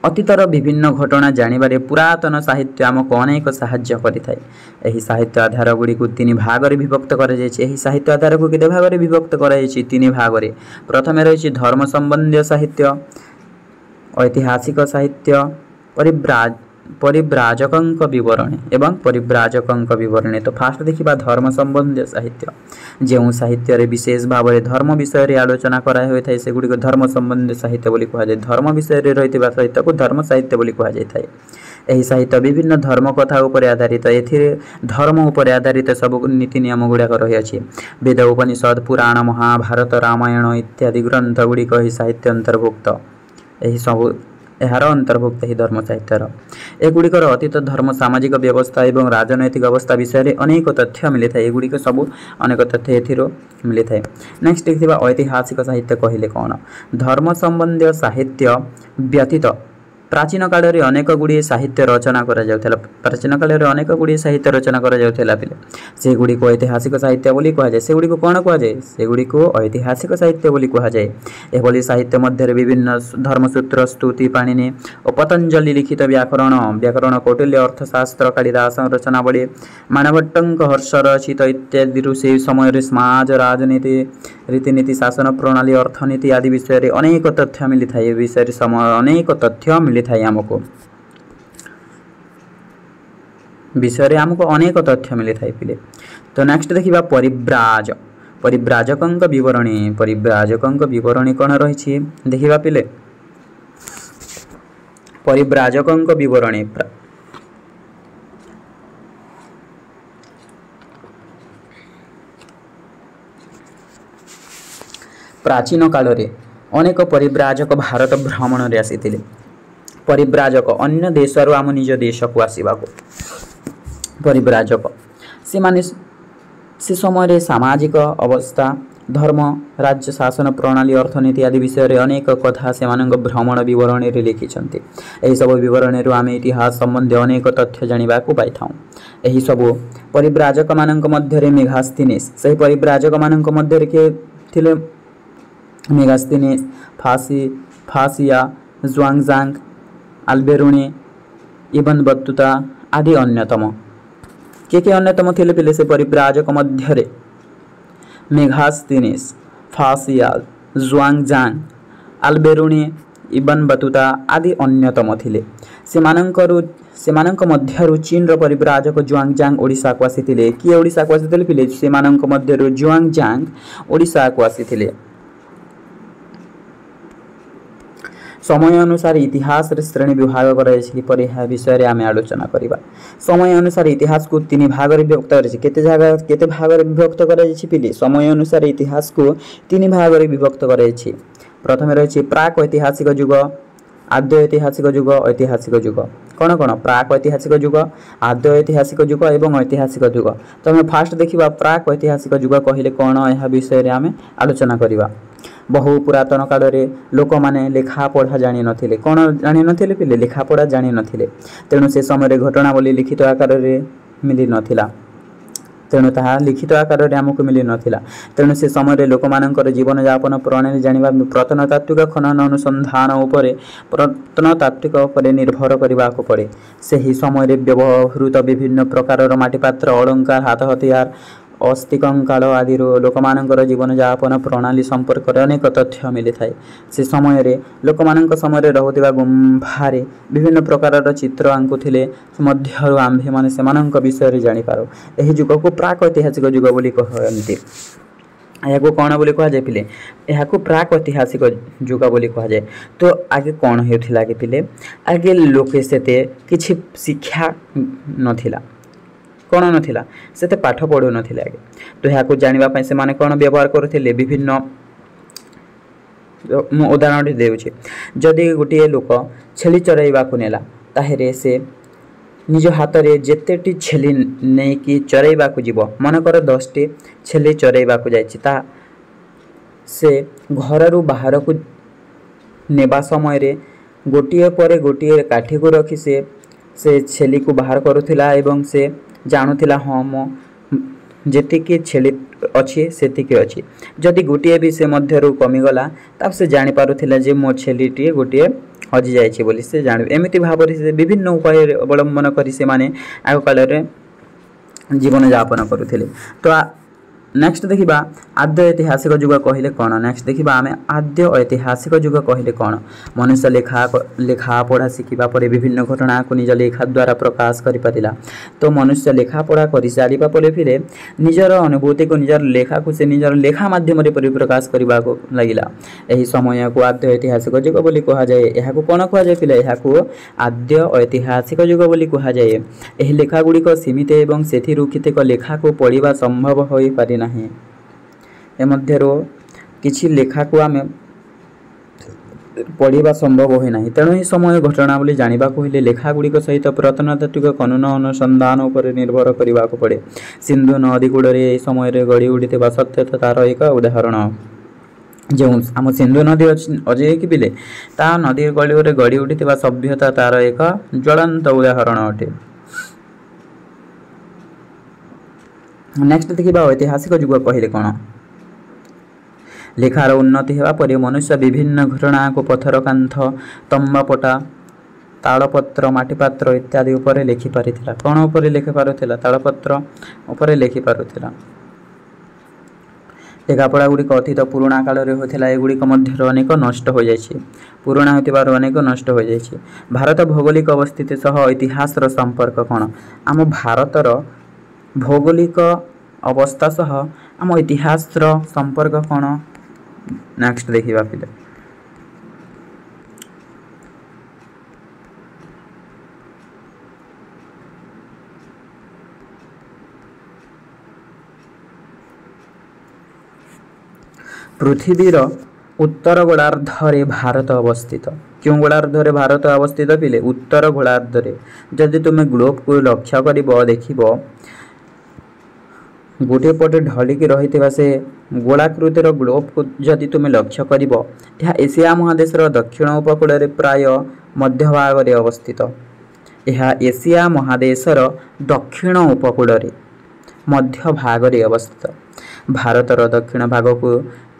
ଅତୀତର ବିଭିନ୍ନ ଘଟଣା ଜାଣିବାରେ ପୁରାତନ ସାହିତ୍ୟ ଆମକୁ ଅନେକ ସାହାଯ୍ୟ କରିଥାଏ। ଏହି ସାହିତ୍ୟ ଆଧାର ଗୁଡ଼ିକୁ ତିନି ଭାଗରେ ବିଭକ୍ତ କରାଯାଇଛି। ଏହି ସାହିତ୍ୟ ଆଧାରକୁ କେତେ ଭାଗରେ ବିଭକ୍ତ କରାଯାଇଛି? ତିନି ଭାଗରେ। ପ୍ରଥମେ ରହିଛି ଧର୍ମ ସମ୍ବନ୍ଧୀୟ ସାହିତ୍ୟ, ଐତିହାସିକ ସାହିତ୍ୟ, ପରିବ୍ରାଜକଙ୍କ ବିବରଣୀ ଏବଂ ପରିବ୍ରାଜକଙ୍କ ବିବରଣୀ। ତ ଫାଷ୍ଟ ଦେଖିବା ଧର୍ମ ସମ୍ବନ୍ଧୀୟ ସାହିତ୍ୟ। ଯେଉଁ ସାହିତ୍ୟରେ ବିଶେଷ ଭାବରେ ଧର୍ମ ବିଷୟରେ ଆଲୋଚନା କରାହୋଇଥାଏ, ସେଗୁଡ଼ିକୁ ଧର୍ମ ସମ୍ବନ୍ଧୀୟ ସାହିତ୍ୟ ବୋଲି କୁହାଯାଏ। ଧର୍ମ ବିଷୟରେ ରହିଥିବା ସାହିତ୍ୟକୁ ଧର୍ମ ସାହିତ୍ୟ ବୋଲି କୁହାଯାଇଥାଏ। ଏହି ସାହିତ୍ୟ ବିଭିନ୍ନ ଧର୍ମ କଥା ଉପରେ ଆଧାରିତ। ଏଥିରେ ଧର୍ମ ଉପରେ ଆଧାରିତ ସବୁ ନୀତି ନିୟମ ଗୁଡ଼ାକ ରହିଅଛି। ବେଦ, ଉପନିଷଦ, ପୁରାଣ, ମହାଭାରତ, ରାମାୟଣ ଇତ୍ୟାଦି ଗ୍ରନ୍ଥ ଗୁଡ଼ିକ ଏହି ସାହିତ୍ୟ ଅନ୍ତର୍ଭୁକ୍ତ। ଏହି ସବୁ ଏହାର ଅନ୍ତର୍ଭୁକ୍ତ ଏହି ଧର୍ମ ସାହିତ୍ୟର। ଏଗୁଡ଼ିକର ଅତୀତ ଧର୍ମ, ସାମାଜିକ ବ୍ୟବସ୍ଥା ଏବଂ ରାଜନୈତିକ ଅବସ୍ଥା ବିଷୟରେ ଅନେକ ତଥ୍ୟ ମିଳିଥାଏ। ଏଗୁଡ଼ିକ ସବୁ ଅନେକ ତଥ୍ୟ ଏଥିରୁ ମିଳିଥାଏ। ନେକ୍ସଟ ଦେଖିଥିବା ଐତିହାସିକ ସାହିତ୍ୟ କହିଲେ କ'ଣ? ଧର୍ମ ସମ୍ବନ୍ଧୀୟ ସାହିତ୍ୟ ବ୍ୟତୀତ ପ୍ରାଚୀନ କାଳରେ ଅନେକ ଗୁଡ଼ିଏ ସାହିତ୍ୟ ରଚନା କରାଯାଉଥିଲା। ପ୍ରାଚୀନ କାଳରେ ଅନେକ ଗୁଡ଼ିଏ ସାହିତ୍ୟ ରଚନା କରାଯାଉଥିଲା ପିଲେ। ସେଗୁଡ଼ିକୁ ଐତିହାସିକ ସାହିତ୍ୟ ବୋଲି କୁହାଯାଏ। ସେଗୁଡ଼ିକୁ କ'ଣ କୁହାଯାଏ? ସେଗୁଡ଼ିକୁ ଐତିହାସିକ ସାହିତ୍ୟ ବୋଲି କୁହାଯାଏ। ଏଭଳି ସାହିତ୍ୟ ମଧ୍ୟରେ ବିଭିନ୍ନ ଧର୍ମସୂତ୍ର, ସ୍ତୁତି, ପାଣିନି ଓ ପତଞ୍ଜଳି ଲିଖିତ ବ୍ୟାକରଣ, ବ୍ୟାକରଣ କୌଟିଲ୍ୟ ଅର୍ଥଶାସ୍ତ୍ର, କାଳିଦାସ ରଚନାବଳୀ, ମାଣଭଟ୍ଟଙ୍କ ହର୍ଷ ରଚିତ ଇତ୍ୟାଦିରୁ ସେହି ସମୟରେ ସମାଜ, ରାଜନୀତି, ରୀତିନୀତି, ଶାସନ ପ୍ରଣାଳୀ, ଅର୍ଥନୀତି ଆଦି ବିଷୟରେ ଅନେକ ତଥ୍ୟ ମିଳିଥାଏ। ଏ ବିଷୟରେ ସମୟ ଅନେକ ତଥ୍ୟ ମିଳିଥାଏ ଆମକୁ, ବିଷୟରେ ଆମକୁ ଅନେକ ତଥ୍ୟ ମିଳିଥାଏ ପିଲେ। ତ ନେକ୍ସଟ ଦେଖିବା ପରିବ୍ରାଜ, ପରିବ୍ରାଜକଙ୍କ ବିବରଣୀ। ପରିବ୍ରାଜକଙ୍କ ବିବରଣୀ କ'ଣ ରହିଛି ଦେଖିବା ପିଲେ। ପରିବ୍ରାଜକଙ୍କ ବିବରଣୀ। ପ୍ରାଚୀନ କାଳରେ ଅନେକ ପରିବ୍ରାଜକ ଭାରତ ଭ୍ରମଣରେ ଆସିଥିଲେ। ପରିବ୍ରାଜକ ଅନ୍ୟ ଦେଶରୁ ଆମ ନିଜ ଦେଶକୁ ଆସିବାକୁ ପରିବ୍ରାଜକ। ସେମାନେ ସେ ସମୟରେ ସାମାଜିକ ଅବସ୍ଥା, ଧର୍ମ, ରାଜ୍ୟ ଶାସନ ପ୍ରଣାଳୀ, ଅର୍ଥନୀତି ଆଦି ବିଷୟରେ ଅନେକ କଥା ସେମାନଙ୍କ ଭ୍ରମଣ ବିବରଣୀରେ ଲେଖିଛନ୍ତି। ଏହିସବୁ ବିବରଣୀରୁ ଆମେ ଇତିହାସ ସମ୍ବନ୍ଧୀୟ ଅନେକ ତଥ୍ୟ ଜାଣିବାକୁ ପାଇଥାଉଁ। ଏହିସବୁ ପରିବ୍ରାଜକମାନଙ୍କ ମଧ୍ୟରେ ମେଘାସ୍ଥିନିସ୍, ସେହି ପରିବ୍ରାଜକମାନଙ୍କ ମଧ୍ୟରେ କିଏ ଥିଲେ? ମେଗାସ୍ଥିନିସ୍, ଫାସିଆ, ଜୁଆଙ୍ଗଜାଙ୍ଗ, ଆଲବେରୁଣି, ଇବନ ବତୁତା ଆଦି ଅନ୍ୟତମ। କିଏ କିଏ ଅନ୍ୟତମ ଥିଲେ ପିଲେ ସେ ପରିବ୍ରାଜକ ମଧ୍ୟରେ? ମେଘାସ୍ଥିନିସ୍, ଫାସିଆଲ, ଜୁଆଙ୍ଗଜାଙ୍ଗ, ଆଲବେରୁଣି, ଇବନ ବତୁତା ଆଦି ଅନ୍ୟତମ ଥିଲେ। ସେମାନଙ୍କ ମଧ୍ୟରୁ ଚୀନର ପରିବ୍ରାଜକ ଜୁଆଙ୍ଗଜାଙ୍ଗ ଓଡ଼ିଶାକୁ ଆସିଥିଲେ। କିଏ ଓଡ଼ିଶାକୁ ଆସିଥିଲେ ପିଲେ? ସେମାନଙ୍କ ମଧ୍ୟରୁ ଜୁଆଙ୍ଗଜାଙ୍ଗ ଓଡ଼ିଶାକୁ ଆସିଥିଲେ। ସମୟ ଅନୁସାରେ ଇତିହାସରେ ଶ୍ରେଣୀ ବିଭାଗ କରାଯାଇଛି କିପରି, ଏହା ବିଷୟରେ ଆମେ ଆଲୋଚନା କରିବା। ସମୟ ଅନୁସାରେ ଇତିହାସକୁ ତିନି ଭାଗରେ ବିଭକ୍ତ କରାଯାଇଛି। କେତେ ଜାଗା, କେତେ ଭାଗରେ ବିଭକ୍ତ କରାଯାଇଛି ପିଲେ? ସମୟ ଅନୁସାରେ ଇତିହାସକୁ ତିନି ଭାଗରେ ବିଭକ୍ତ କରାଯାଇଛି। ପ୍ରଥମେ ରହିଛି ପ୍ରାକ୍ ଐତିହାସିକ ଯୁଗ, ଆଦ୍ୟ ଐତିହାସିକ ଯୁଗ, ଐତିହାସିକ ଯୁଗ। କ'ଣ କ'ଣ? ପ୍ରାକ୍ ଐତିହାସିକ ଯୁଗ, ଆଦ୍ୟ ଐତିହାସିକ ଯୁଗ ଏବଂ ଐତିହାସିକ ଯୁଗ। ତ ଆମେ ଫାଷ୍ଟ ଦେଖିବା ପ୍ରାକ୍ ଐତିହାସିକ ଯୁଗ କହିଲେ କ'ଣ, ଏହା ବିଷୟରେ ଆମେ ଆଲୋଚନା କରିବା। ବହୁ ପୁରାତନ କାଳରେ ଲୋକମାନେ ଲେଖାପଢ଼ା ଜାଣିନଥିଲେ। କ'ଣ ଜାଣିନଥିଲେ ପିଲେ? ଲେଖାପଢ଼ା ଜାଣିନଥିଲେ। ତେଣୁ ସେ ସମୟରେ ଘଟଣାବଳୀ ଲିଖିତ ଆକାରରେ ମିଳିନଥିଲା। ତେଣୁ ତାହା ଲିଖିତ ଆକାରରେ ଆମକୁ ମିଳିନଥିଲା। ତେଣୁ ସେ ସମୟରେ ଲୋକମାନଙ୍କର ଜୀବନଯାପନ ପ୍ରଣାଳୀ ଜାଣିବା ପ୍ରତ୍ନତାତ୍ତ୍ୱିକ ଖନନ ଅନୁସନ୍ଧାନ ଉପରେ, ପ୍ରତ୍ନତାତ୍ତ୍ୱିକ ଉପରେ ନିର୍ଭର କରିବାକୁ ପଡ଼େ। ସେହି ସମୟରେ ବ୍ୟବହୃତ ବିଭିନ୍ନ ପ୍ରକାରର ମାଟିପାତ୍ର, ଅଳଙ୍କାର, ହାତ ହତିଆର, ଅସ୍ଥିକଙ୍କାଳ ଆଦିରୁ ଲୋକମାନଙ୍କର ଜୀବନଯାପନ ପ୍ରଣାଳୀ ସମ୍ପର୍କରେ ଅନେକ ତଥ୍ୟ ମିଳିଥାଏ। ସେ ସମୟରେ ଲୋକମାନଙ୍କ ସମୟରେ ରହୁଥିବା ଗୁମ୍ଫାରେ ବିଭିନ୍ନ ପ୍ରକାରର ଚିତ୍ର ଆଙ୍କୁଥିଲେ ମଧ୍ୟରୁ ଆମ୍ଭେମାନେ ସେମାନଙ୍କ ବିଷୟରେ ଜାଣିପାରୁ। ଏହି ଯୁଗକୁ ପ୍ରାକ୍ ଐତିହାସିକ ଯୁଗ ବୋଲି କହନ୍ତି। ଏହାକୁ କ'ଣ ବୋଲି କୁହାଯାଏ ପିଲେ? ଏହାକୁ ପ୍ରାକ୍ ଐତିହାସିକ ଯୁଗ ବୋଲି କୁହାଯାଏ। ତ ଆଗେ କ'ଣ ହେଉଥିଲା କି ପିଲେ? ଆଗେ ଲୋକେ ସେତେ କିଛି ଶିକ୍ଷା ନଥିଲା। କ'ଣ ନଥିଲା? ସେତେ ପାଠ ପଢ଼ୁନଥିଲେ ଆଗେ। ତ ଏହାକୁ ଜାଣିବା ପାଇଁ ସେମାନେ କ'ଣ ବ୍ୟବହାର କରୁଥିଲେ? ବିଭିନ୍ନ, ମୁଁ ଉଦାହରଣଟି ଦେଉଛି। ଯଦି ଗୋଟିଏ ଲୋକ ଛେଳି ଚରାଇବାକୁ ନେଲା, ତାହେଲେ ସେ ନିଜ ହାତରେ ଯେତେଟି ଛେଳି ନେଇକି ଚରାଇବାକୁ ଯିବ, ମନେକର 10ଟି ଛେଳି ଚରାଇବାକୁ ଯାଇଛି, ତା ସେ ଘରରୁ ବାହାରକୁ ନେବା ସମୟରେ ଗୋଟିଏ ପରେ ଗୋଟିଏ କାଠିକୁ ରଖି ସେ ଛେଳିକୁ ବାହାର କରୁଥିଲା ଏବଂ ସେ ଜାଣୁଥିଲା, ହଁ, ମୋ ଯେତିକି ଛେଳି ଅଛି ସେତିକି ଅଛି। ଯଦି ଗୋଟିଏ ବି ସେ ମଧ୍ୟରୁ କମିଗଲା, ତା ସେ ଜାଣିପାରୁଥିଲା ଯେ ମୋ ଛେଳିଟିଏ ଗୋଟିଏ ହଜିଯାଇଛି ବୋଲି ସେ ଜାଣିବେ। ଏମିତି ଭାବରେ ସେ ବିଭିନ୍ନ ଉପାୟରେ ଅବଲମ୍ବନ କରି ସେମାନେ ଆଗକାଳରେ ଜୀବନଯାପନ କରୁଥିଲେ। ତ ନେକ୍ସଟ ଦେଖିବା, ଆଦ୍ୟ ଐତିହାସିକ ଯୁଗ କହିଲେ କ'ଣ? ନେକ୍ସଟ ଦେଖିବା ଆମେ, ଆଦ୍ୟ ଐତିହାସିକ ଯୁଗ କହିଲେ କ'ଣ? ମନୁଷ୍ୟ ଲେଖାପଢ଼ା ଶିଖିବା ପରେ ବିଭିନ୍ନ ଘଟଣାକୁ ନିଜ ଲେଖା ଦ୍ୱାରା ପ୍ରକାଶ କରିପାରିଲା। ତ ମନୁଷ୍ୟ ଲେଖାପଢ଼ା କରିସାରିବା ପରେ ଫିରେ ନିଜର ଅନୁଭୂତିକୁ, ନିଜର ଲେଖାକୁ ସେ ନିଜର ଲେଖା ମାଧ୍ୟମରେ ପରିପ୍ରକାଶ କରିବାକୁ ଲାଗିଲା। ଏହି ସମୟକୁ ଆଦ୍ୟ ଐତିହାସିକ ଯୁଗ ବୋଲି କୁହାଯାଏ। ଏହାକୁ କ'ଣ କୁହାଯାଏ ପିଲା? ଏହାକୁ ଆଦ୍ୟ ଐତିହାସିକ ଯୁଗ ବୋଲି କୁହାଯାଏ। ଏହି ଲେଖା ଗୁଡ଼ିକ ସୀମିତ ଏବଂ ସେଥିରୁ କେତେକ ଲେଖାକୁ ପଢ଼ିବା ସମ୍ଭବ ହୋଇପାରି ନାହିଁ। ଏ ମଧ୍ୟରୁ କିଛି ଲେଖାକୁ ଆମେ ପଢ଼ିବା ସମ୍ଭବ ହୋଇନାହିଁ। ତେଣୁ ଏହି ସମୟ ଘଟଣା ବୋଲି ଜାଣିବାକୁ ହେଲେ ଲେଖା ଗୁଡ଼ିକ ସହିତ ପ୍ରତ୍ନତାତ୍ତ୍ୱିକ ଖନନ ଅନୁସନ୍ଧାନ ଉପରେ ନିର୍ଭର କରିବାକୁ ପଡ଼େ। ସିନ୍ଧୁ ନଦୀ କୂଳରେ ଏହି ସମୟରେ ଗଢ଼ି ଉଠିଥିବା ସତ୍ୟତା ତା'ର ଏକ ଉଦାହରଣ। ଯେଉଁ ଆମ ସିନ୍ଧୁ ନଦୀ ଅଛି କି ପିଲେ, ତା ନଦୀ କୂଳରେ ଗଢ଼ି ଉଠିଥିବା ସଭ୍ୟତା ତା'ର ଏକ ଜ୍ୱଳନ୍ତ ଉଦାହରଣ ଅଟେ। ନେକ୍ସଟ ଦେଖିବା, ଐତିହାସିକ ଯୁଗ କହିଲେ କ'ଣ? ଲେଖାର ଉନ୍ନତି ହେବା ପରେ ମନୁଷ୍ୟ ବିଭିନ୍ନ ଘଟଣାକୁ ପଥର କାନ୍ଥ, ତମ୍ବାପଟା, ତାଳପତ୍ର, ମାଟିପାତ୍ର ଇତ୍ୟାଦି ଉପରେ ଲେଖିପାରିଥିଲା। କ'ଣ ଉପରେ ଲେଖିପାରୁଥିଲା? ତାଳପତ୍ର ଉପରେ ଲେଖିପାରୁଥିଲା। ଲେଖାପଢ଼ା ଗୁଡ଼ିକ ଅତୀତ ପୁରୁଣା କାଳରେ ହୋଇଥିଲା। ଏଗୁଡ଼ିକ ମଧ୍ୟରୁ ଅନେକ ନଷ୍ଟ ହୋଇଯାଇଛି। ପୁରୁଣା ହୋଇଥିବାରୁ ଅନେକ ନଷ୍ଟ ହୋଇଯାଇଛି। ଭାରତ ଭୌଗୋଳିକ ଅବସ୍ଥିତି ସହ ଇତିହାସର ସମ୍ପର୍କ କ'ଣ? ଆମ ଭାରତର ଭୌଗୋଳିକ ଅବସ୍ଥା ସହ ଆମ ଇତିହାସର ସମ୍ପର୍କ କ'ଣ? ନେକ୍ସଟ ଦେଖିବା ପିଲା। ପୃଥିବୀର ଉତ୍ତର ଗୋଳାର୍ଦ୍ଧରେ ଭାରତ ଅବସ୍ଥିତ। କେଉଁ ଗୋଳାର୍ଦ୍ଧରେ ଭାରତ ଅବସ୍ଥିତ ପିଲେ? ଉତ୍ତର ଗୋଳାର୍ଦ୍ଧରେ। ଯଦି ତୁମେ ଗ୍ଲୋବକୁ ଲକ୍ଷ୍ୟ କରିବ, ଦେଖିବ ଗୋଟିଏ ପଟେ ଢଳିକି ରହିଥିବା ସେ ଗୋଳାକୃତିର ଗ୍ଲୋବକୁ ଯଦି ତୁମେ ଲକ୍ଷ୍ୟ କରିବ, ଏହା ଏସିଆ ମହାଦେଶର ଦକ୍ଷିଣ ଉପକୂଳରେ ପ୍ରାୟ ମଧ୍ୟଭାଗରେ ଅବସ୍ଥିତ। ଏହା ଏସିଆ ମହାଦେଶର ଦକ୍ଷିଣ ଉପକୂଳରେ ମଧ୍ୟଭାଗରେ ଅବସ୍ଥିତ। ଭାରତର ଦକ୍ଷିଣ ଭାଗକୁ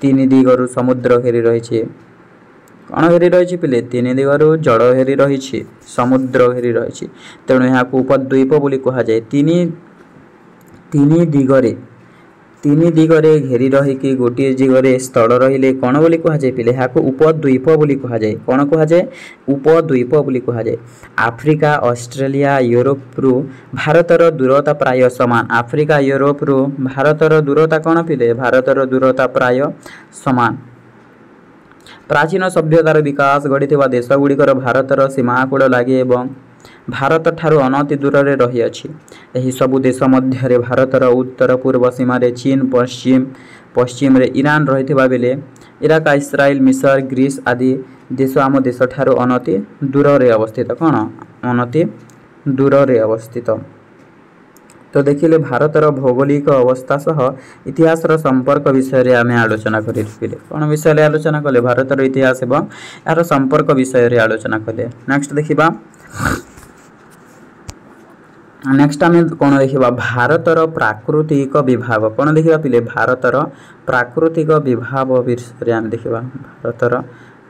ତିନି ଦିଗରୁ ସମୁଦ୍ର ଘେରି ରହିଛି। କ'ଣ ଘେରି ରହିଛି ପିଲେ? ତିନି ଦିଗରୁ ଜଳ ଘେରି ରହିଛି, ସମୁଦ୍ର ଘେରି ରହିଛି। ତେଣୁ ଏହାକୁ ଉପଦ୍ୱୀପ ବୋଲି କୁହାଯାଏ। ତିନି ଦିଗରେ ଘେରି ରହିକି ଗୋଟିଏ ଦିଗରେ ସ୍ଥଳ ରହିଲେ କ'ଣ ବୋଲି କୁହାଯାଏ ପିଲେ? ଏହାକୁ ଉପଦ୍ୱୀପ ବୋଲି କୁହାଯାଏ। କ'ଣ କୁହାଯାଏ? ଉପଦ୍ୱୀପ ବୋଲି କୁହାଯାଏ। ଆଫ୍ରିକା, ଅଷ୍ଟ୍ରେଲିଆ, ୟୁରୋପରୁ ଭାରତର ଦୂରତା ପ୍ରାୟ ସମାନ। ଆଫ୍ରିକା, ୟୁରୋପରୁ ଭାରତର ଦୂରତା କ'ଣ ପିଲେ? ଭାରତର ଦୂରତା ପ୍ରାୟ ସମାନ। ପ୍ରାଚୀନ ସଭ୍ୟତାର ବିକାଶ ଘଟିଥିବା ଦେଶଗୁଡ଼ିକର ଭାରତର ସୀମାକୂଳ ଲାଗି ଏବଂ ଭାରତଠାରୁ ଅନତି ଦୂରରେ ରହିଅଛି। ଏହିସବୁ ଦେଶ ମଧ୍ୟରେ ଭାରତର ଉତ୍ତର ପୂର୍ବ ସୀମାରେ ଚୀନ, ପଶ୍ଚିମରେ ଇରାନ ରହିଥିବା ବେଳେ ଇରାକ, ଇସ୍ରାଏଲ, ମିଶର, ଗ୍ରୀସ ଆଦି ଦେଶ ଆମ ଦେଶଠାରୁ ଅନତି ଦୂରରେ ଅବସ୍ଥିତ। କ'ଣ? ଅନତି ଦୂରରେ ଅବସ୍ଥିତ। ତ ଦେଖିଲେ, ଭାରତର ଭୌଗୋଳିକ ଅବସ୍ଥା ସହ ଇତିହାସର ସମ୍ପର୍କ ବିଷୟରେ ଆମେ ଆଲୋଚନା କରିଥିଲେ। କ'ଣ ବିଷୟରେ ଆଲୋଚନା କଲେ? ଭାରତର ଇତିହାସ ଏବଂ ଏହାର ସମ୍ପର୍କ ବିଷୟରେ ଆଲୋଚନା କଲେ। ନେକ୍ସଟ ଦେଖିବା। ନେକ୍ସଟ ଆମେ କ'ଣ ଦେଖିବା? ଭାରତର ପ୍ରାକୃତିକ ବିଭାଗ। କ'ଣ ଦେଖିବା ପିଲେ? ଭାରତର ପ୍ରାକୃତିକ ବିଭାଗ ବିଷୟରେ ଆମେ ଦେଖିବା। ଭାରତର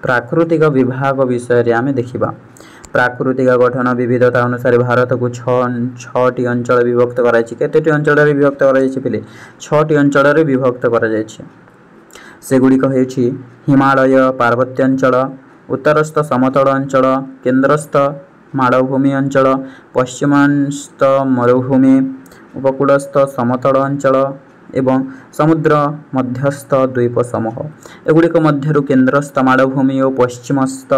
ପ୍ରାକୃତିକ ବିଭାଗ ବିଷୟରେ ଆମେ ଦେଖିବା। ପ୍ରାକୃତିକ ଗଠନ ବିବିଧତା ଅନୁସାରେ ଭାରତକୁ 6ଟି ଅଞ୍ଚଳ ବିଭକ୍ତ କରାଯାଇଛି। କେତୋଟି ଅଞ୍ଚଳରେ ବିଭକ୍ତ କରାଯାଇଛି ପିଲେ? 6ଟି ଅଞ୍ଚଳରେ ବିଭକ୍ତ କରାଯାଇଛି। ସେଗୁଡ଼ିକ ହେଉଛି ହିମାଳୟ ପାର୍ବତ୍ୟାଞ୍ଚଳ, ଉତ୍ତରସ୍ଥ ସମତଳ ଅଞ୍ଚଳ, କେନ୍ଦ୍ରସ୍ଥ ମାଳଭୂମି ଅଞ୍ଚଳ, ପଶ୍ଚିମାସ୍ଥ ମରୁଭୂମି, ଉପକୂଳସ୍ଥ ସମତଳ ଅଞ୍ଚଳ ଏବଂ ସମୁଦ୍ର ମଧ୍ୟସ୍ଥ ଦ୍ୱୀପ ସମୂହ। ଏଗୁଡ଼ିକ ମଧ୍ୟରୁ କେନ୍ଦ୍ରସ୍ଥ ମାଳଭୂମି ଓ ପଶ୍ଚିମସ୍ଥ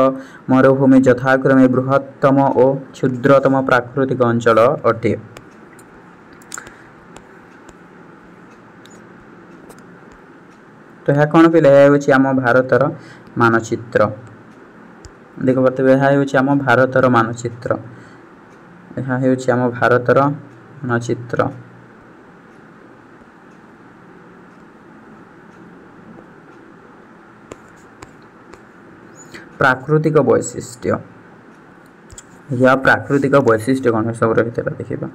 ମରୁଭୂମି ଯଥାକ୍ରମେ ବୃହତ୍ତମ ଓ କ୍ଷୁଦ୍ରତମ ପ୍ରାକୃତିକ ଅଞ୍ଚଳ ଅଟେ। ତ ଏହା କ'ଣ ପିଲା? ଏହା ହେଉଛି ଆମ ଭାରତର ମାନଚିତ୍ର। ଦେଖିପାରୁଥିବେ, ଏହା ହେଉଛି ଆମ ଭାରତର ମାନଚିତ୍ର। ଏହା ହେଉଛି ଆମ ଭାରତର ମାନଚିତ୍ର। ପ୍ରାକୃତିକ ବୈଶିଷ୍ଟ୍ୟ। ଏହା ପ୍ରାକୃତିକ ବୈଶିଷ୍ଟ୍ୟ କ'ଣ ସବୁ ରହିଥିଲା ଦେଖିବା।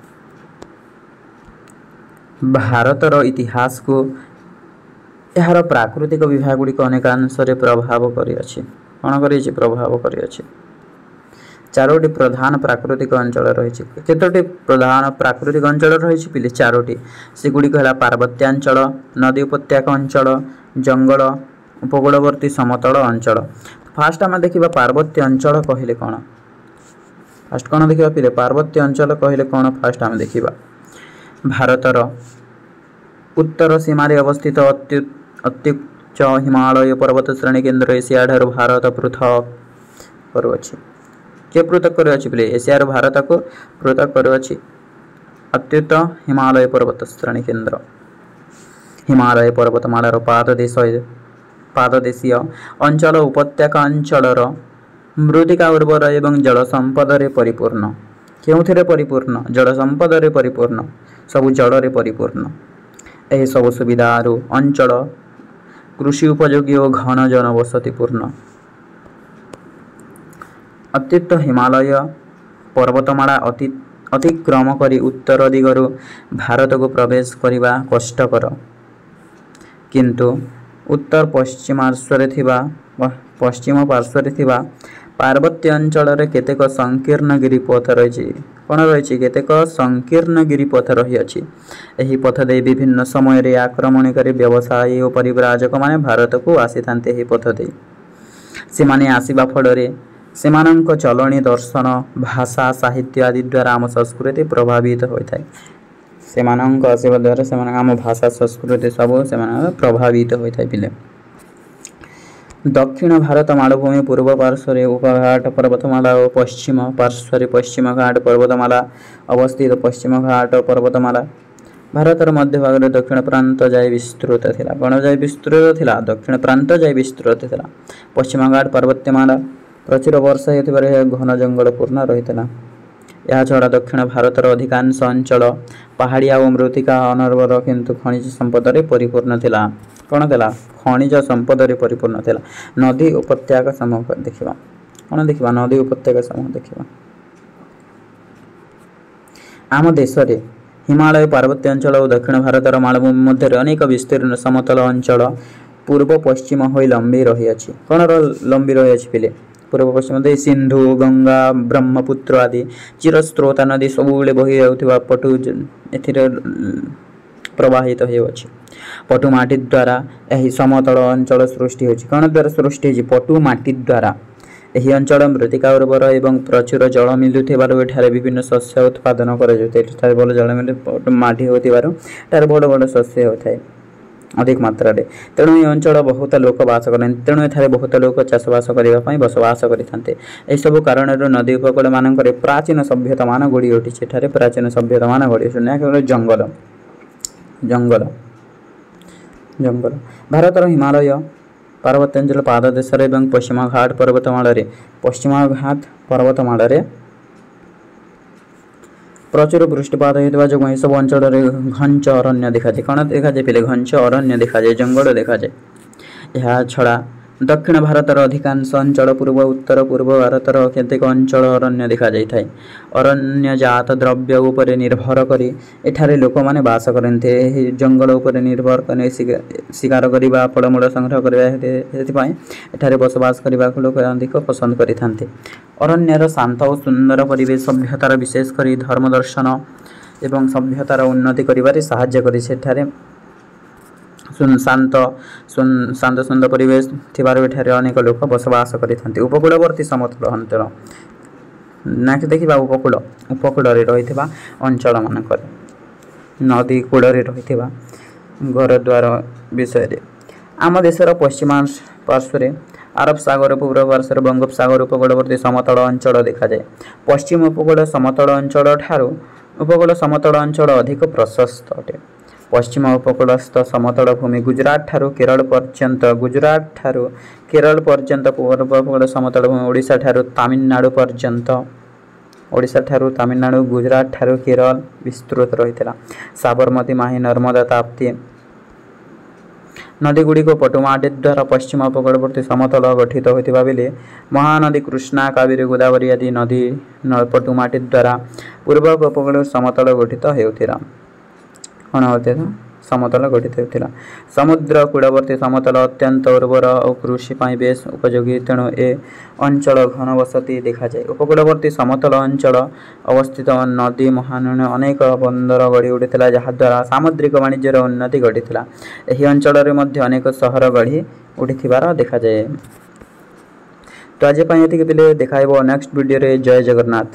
ଭାରତର ଇତିହାସକୁ ଏହାର ପ୍ରାକୃତିକ ବିଭାଗ ଗୁଡ଼ିକ ଅନେକାଂଶରେ ପ୍ରଭାବ କରିଅଛି। କ'ଣ କରିଛି? ପ୍ରଭାବ କରିଅଛି। 4ଟି ପ୍ରଧାନ ପ୍ରାକୃତିକ ଅଞ୍ଚଳ ରହିଛି। କେତୋଟି ପ୍ରଧାନ ପ୍ରାକୃତିକ ଅଞ୍ଚଳ ରହିଛି ପିଲେ? 4ଟି। ସେଗୁଡ଼ିକ ହେଲା ପାର୍ବତ୍ୟାଞ୍ଚଳ, ନଦୀ ଉପତ୍ୟକା ଅଞ୍ଚଳ, ଜଙ୍ଗଲ, ଉପକୂଳବର୍ତ୍ତୀ ସମତଳ ଅଞ୍ଚଳ। ଫାଷ୍ଟ ଆମେ ଦେଖିବା ପାର୍ବତ୍ୟ ଅଞ୍ଚଳ କହିଲେ କ'ଣ। ଫାଷ୍ଟ କ'ଣ ଦେଖିବା ପିଲେ? ପାର୍ବତ୍ୟ ଅଞ୍ଚଳ କହିଲେ କ'ଣ ଫାଷ୍ଟ ଆମେ ଦେଖିବା। ଭାରତର ଉତ୍ତର ସୀମାରେ ଅବସ୍ଥିତ ଅତ୍ୟୁଚ୍ଚ ହିମାଳୟ ପର୍ବତ ଶ୍ରେଣୀ କେନ୍ଦ୍ର ଏସିଆ ଠାରୁ ଭାରତ ପୃଥକ କରୁଅଛି। କିଏ ପୃଥକ କରୁଅଛି ପିଲେ? ଏସିଆରୁ ଭାରତକୁ ପୃଥକ କରୁଅଛି ଅତ୍ୟୁଚ୍ଚ ହିମାଳୟ ପର୍ବତ ଶ୍ରେଣୀ କେନ୍ଦ୍ର। ହିମାଳୟ ପର୍ବତମାଳାର ପାଦଦେଶୀୟ ଅଞ୍ଚଳ ଉପତ୍ୟକା ଅଞ୍ଚଳର ମୃତ୍ତିକା ଉର୍ବର ଏବଂ ଜଳ ସମ୍ପଦରେ ପରିପୂର୍ଣ୍ଣ। କେଉଁଥିରେ ପରିପୂର୍ଣ୍ଣ? ଜଳ ସମ୍ପଦରେ ପରିପୂର୍ଣ୍ଣ, ସବୁ ଜଳରେ ପରିପୂର୍ଣ୍ଣ। ଏହିସବୁ ସୁବିଧାରୁ ଅଞ୍ଚଳ କୃଷି ଉପଯୋଗୀ ଓ ଘନ ଜନବସତିପୂର୍ଣ୍ଣ। ଅତ୍ୟୁଚ୍ଚ ହିମାଳୟ ପର୍ବତମାଳା ଅତିକ୍ରମ କରି ଉତ୍ତର ଦିଗରୁ ଭାରତକୁ ପ୍ରବେଶ କରିବା କଷ୍ଟକର। କିନ୍ତୁ ଉତ୍ତର ପଶ୍ଚିମ ପାର୍ଶ୍ୱରେ ଥିବା ପାର୍ବତ୍ୟ ଅଞ୍ଚଳରେ କେତେକ ସଂକୀର୍ଣ୍ଣ ଗିରିପଥ ରହିଛି। କ'ଣ ରହିଛି? କେତେକ ସଂକୀର୍ଣ୍ଣ ଗିରିପଥ ରହିଅଛି। ଏହି ପଥ ଦେଇ ବିଭିନ୍ନ ସମୟରେ ଆକ୍ରମଣକାରୀ ବ୍ୟବସାୟୀ ଓ ପରିବ୍ରାଜକମାନେ ଭାରତକୁ ଆସିଥାନ୍ତି। ଏହି ପଥ ଦେଇ ସେମାନେ ଆସିବା ଫଳରେ ସେମାନଙ୍କ ଚଳଣି, ଦର୍ଶନ, ଭାଷା, ସାହିତ୍ୟ ଆଦି ଦ୍ୱାରା ଆମ ସଂସ୍କୃତି ପ୍ରଭାବିତ ହୋଇଥାଏ। ସେମାନଙ୍କ ଆସିବା ଦ୍ୱାରା ସେମାନଙ୍କ ଆମ ଭାଷା, ସଂସ୍କୃତି ସବୁ ସେମାନଙ୍କ ପ୍ରଭାବିତ ହୋଇଥାଏ ପିଲେ। ଦକ୍ଷିଣ ଭାରତ ମାଳଭୂମି ପୂର୍ବ ପାର୍ଶ୍ୱରେ ଉପଘାଟ ପର୍ବତମାଳା ଓ ପଶ୍ଚିମ ପାର୍ଶ୍ୱରେ ପଶ୍ଚିମଘାଟ ପର୍ବତମାଳା ଅବସ୍ଥିତ। ପଶ୍ଚିମଘାଟ ପର୍ବତମାଳା ଭାରତର ମଧ୍ୟଭାଗରେ ଦକ୍ଷିଣ ପ୍ରାନ୍ତ ଯାଏ ବିସ୍ତୃତ ଥିଲା। କ'ଣ ଯାଏ ବିସ୍ତୃତ ଥିଲା? ଦକ୍ଷିଣ ପ୍ରାନ୍ତ ଯାଏ ବିସ୍ତୃତ ଥିଲା। ପଶ୍ଚିମଘାଟ ପର୍ବତମାଳା ପ୍ରଚୁର ବର୍ଷା ହେଉଥିବାରୁ ଏହା ଘନ ଜଙ୍ଗଲ ପୂର୍ଣ୍ଣ ରହିଥିଲା। ଏହାଛଡ଼ା ଦକ୍ଷିଣ ଭାରତର ଅଧିକାଂଶ ଅଞ୍ଚଳ ପାହାଡ଼ିଆ ଓ ମୃତ୍ତିକା ଅନୁର୍ବର କିନ୍ତୁ ଖଣିଜ ସମ୍ପଦରେ ପରିପୂର୍ଣ୍ଣ ଥିଲା। କ'ଣ ଥିଲା? ଖଣିଜ ସମ୍ପଦରେ ପରିପୂର୍ଣ୍ଣ ଥିଲା। ନଦୀ ଉପତ୍ୟକା ସମୂହ ଦେଖିବା। କ'ଣ ଦେଖିବା? ନଦୀ ଉପତ୍ୟକା ସମୂହ ଦେଖିବା। ଆମ ଦେଶରେ ହିମାଳୟ ପାର୍ବତ୍ୟ ଅଞ୍ଚଳ ଓ ଦକ୍ଷିଣ ଭାରତର ମାଳଭୂମି ମଧ୍ୟରେ ଅନେକ ବିସ୍ତୀର୍ଣ୍ଣ ସମତଳ ଅଞ୍ଚଳ ପୂର୍ବ ପଶ୍ଚିମ ହୋଇ ଲମ୍ବି ରହିଅଛି। କ'ଣ ଲମ୍ବି ରହିଅଛି ପିଲେ? ପୂର୍ବ ପଶ୍ଚିମ ଦେଇ ସିନ୍ଧୁ, ଗଙ୍ଗା, ବ୍ରହ୍ମପୁତ୍ର ଆଦି ଚିରସ୍ରୋତା ନଦୀ ସବୁବେଳେ ବହି ଯାଉଥିବା ପଟୁ ଏଥିରେ ପ୍ରବାହିତ ହେଉଅଛି। ପଟୁ ମାଟି ଦ୍ୱାରା ଏହି ସମତଳ ଅଞ୍ଚଳ ସୃଷ୍ଟି ହେଉଛି। କ'ଣ ଦ୍ୱାରା ସୃଷ୍ଟି ହେଇଛି? ପଟୁ ମାଟି ଦ୍ୱାରା। ଏହି ଅଞ୍ଚଳ ମୃତ୍ତିକା ଉର୍ବର ଏବଂ ପ୍ରଚୁର ଜଳ ମିଳୁଥିବାରୁ ଏଠାରେ ବିଭିନ୍ନ ଶସ୍ୟ ଉତ୍ପାଦନ କରାଯାଉଥାଏ। ଏଠାରେ ଭଲ ଜଳ ମିଳେ, ମାଟି ହେଉଥିବାରୁ ଏଠାରେ ବଡ଼ ବଡ଼ ଶସ୍ୟ ହେଉଥାଏ ଅଧିକ ମାତ୍ରାରେ। ତେଣୁ ଏହି ଅଞ୍ଚଳ ବହୁତ ଲୋକ ବାସ କରନ୍ତି। ତେଣୁ ଏଠାରେ ବହୁତ ଲୋକ ଚାଷବାସ କରିବା ପାଇଁ ବସବାସ କରିଥାନ୍ତି। ଏହିସବୁ କାରଣରୁ ନଦୀ ଉପକୂଳମାନଙ୍କରେ ପ୍ରାଚୀନ ସଭ୍ୟତାମାନ ଗଢ଼ି ଉଠିଛି। ଏଠାରେ ପ୍ରାଚୀନ ସଭ୍ୟତାମାନ ଗଢ଼ି ଉଠିଛି। ଜଙ୍ଗଲ ଜଙ୍ଗଲ ଜଙ୍ଗଲ ଭାରତର ହିମାଳୟ ପାର୍ବତ୍ୟାଞ୍ଚଳ ପାଦଦେଶରେ ଏବଂ ପଶ୍ଚିମଘାଟ ପର୍ବତମାଳାରେ ପ୍ରଚୁର ବୃଷ୍ଟିପାତ ହେଉଥିବା ଯୋଗୁଁ ଏସବୁ ଅଞ୍ଚଳରେ ଘଞ୍ଚ ଅରଣ୍ୟ ଦେଖାଯାଏ। କ'ଣ ଦେଖାଯାଏ ପିଲେ? ଘଞ୍ଚ ଅରଣ୍ୟ ଦେଖାଯାଏ, ଜଙ୍ଗଲ ଦେଖାଯାଏ। ଏହା ଛଡ଼ା ଦକ୍ଷିଣ ଭାରତର ଅଧିକାଂଶ ଅଞ୍ଚଳ, ପୂର୍ବ ଉତ୍ତର ପୂର୍ବ ଭାରତର କେତେକ ଅଞ୍ଚଳ ଅରଣ୍ୟ ଦେଖାଯାଇଥାଏ। ଅରଣ୍ୟଜାତ ଦ୍ରବ୍ୟ ଉପରେ ନିର୍ଭର କରି ଏଠାରେ ଲୋକମାନେ ବାସ କରନ୍ତି। ଏହି ଜଙ୍ଗଲ ଉପରେ ନିର୍ଭର କରି ଶିକାର କରିବା, ଫଳମୂଳ ସଂଗ୍ରହ କରିବା, ସେଥିପାଇଁ ଏଠାରେ ବସବାସ କରିବାକୁ ଲୋକ ଅଧିକ ପସନ୍ଦ କରିଥାନ୍ତି। ଅରଣ୍ୟର ଶାନ୍ତ ଓ ସୁନ୍ଦର ପରିବେଶ ସଭ୍ୟତାର, ବିଶେଷ କରି ଧର୍ମ, ଦର୍ଶନ ଏବଂ ସଭ୍ୟତାର ଉନ୍ନତି କରିବାରେ ସାହାଯ୍ୟ କରିଛି। ଏଠାରେ ଶାନ୍ତ ଶାନ୍ତ ସୁନ୍ଦର ପରିବେଶ ଥିବାରୁ ଏଠାରେ ଅନେକ ଲୋକ ବସବାସ କରିଥାନ୍ତି। ଉପକୂଳବର୍ତ୍ତୀ ସମତଳ ଅଞ୍ଚଳ। ନେକ୍ସଟ ଦେଖିବା ଉପକୂଳରେ ରହିଥିବା ଅଞ୍ଚଳମାନଙ୍କରେ, ନଦୀ କୂଳରେ ରହିଥିବା ଘରଦ୍ୱାର ବିଷୟରେ। ଆମ ଦେଶର ପଶ୍ଚିମ ପାର୍ଶ୍ୱରେ ଆରବ ସାଗର, ପୂର୍ବ ପାର୍ଶ୍ୱରେ ବଙ୍ଗୋପସାଗର ଉପକୂଳବର୍ତ୍ତୀ ସମତଳ ଅଞ୍ଚଳ ଦେଖାଯାଏ। ପଶ୍ଚିମ ଉପକୂଳ ସମତଳ ଅଞ୍ଚଳ ଠାରୁ ଉପକୂଳ ସମତଳ ଅଞ୍ଚଳ ଅଧିକ ପ୍ରଶସ୍ତ ଅଟେ। ପଶ୍ଚିମ ଉପକୂଳସ୍ଥ ସମତଳ ଭୂମି ଗୁଜୁରାଟ ଠାରୁ କେରଳ ପର୍ଯ୍ୟନ୍ତ, ଗୁଜୁରାଟ ଠାରୁ କେରଳ ପର୍ଯ୍ୟନ୍ତ। ପୂର୍ବ ଉପକୂଳ ସମତଳ ଭୂମି ଓଡ଼ିଶା ଠାରୁ ତାମିଲନାଡ଼ୁ ପର୍ଯ୍ୟନ୍ତ, ଓଡ଼ିଶା ଠାରୁ ତାମିଲନାଡ଼ୁ, ଗୁଜୁରାଟ ଠାରୁ କେରଳ ବିସ୍ତୃତ ରହିଥିଲା। ସାବରମତୀ, ମାହି, ନର୍ମଦା, ତାପ୍ତି ନଦୀଗୁଡ଼ିକ ପଟୁମାଟି ଦ୍ୱାରା ପଶ୍ଚିମ ଉପକୂଳବର୍ତ୍ତୀ ସମତଳ ଗଠିତ ହୋଇଥିବା ବେଳେ ମହାନଦୀ, କୃଷ୍ଣା, କାବେରୀ, ଗୋଦାବରୀ ଆଦି ନଦୀ ପଟୁମାଟି ଦ୍ୱାରା ପୂର୍ବ ଉପକୂଳ ସମତଳ ଗଠିତ ହେଉଥିଲା। କ'ଣ ହେଉଥିଲା? ସମତଳ ଗଠିତ ହେଉଥିଲା। ସମୁଦ୍ର କୂଳବର୍ତ୍ତୀ ସମତଳ ଅତ୍ୟନ୍ତ ଉର୍ବର ଓ କୃଷି ପାଇଁ ବେଶ ଉପଯୋଗୀ, ତେଣୁ ଏ ଅଞ୍ଚଳ ଘନବସତି ଦେଖାଯାଏ। ଉପକୂଳବର୍ତ୍ତୀ ସମତଳ ଅଞ୍ଚଳ ଅବସ୍ଥିତ ନଦୀ ମହାନଦୀ ଅନେକ ବନ୍ଦର ଗଢ଼ି ଉଠିଥିଲା, ଯାହାଦ୍ୱାରା ସାମୁଦ୍ରିକ ବାଣିଜ୍ୟର ଉନ୍ନତି ଘଟିଥିଲା। ଏହି ଅଞ୍ଚଳରେ ମଧ୍ୟ ଅନେକ ସହର ଗଢ଼ି ଉଠିଥିବାର ଦେଖାଯାଏ। ତ ଆଜି ପାଇଁ ଏତିକି ପିଲେ, ଦେଖାହେବ ନେକ୍ସଟ ଭିଡ଼ିଓରେ। ଜୟ ଜଗନ୍ନାଥ।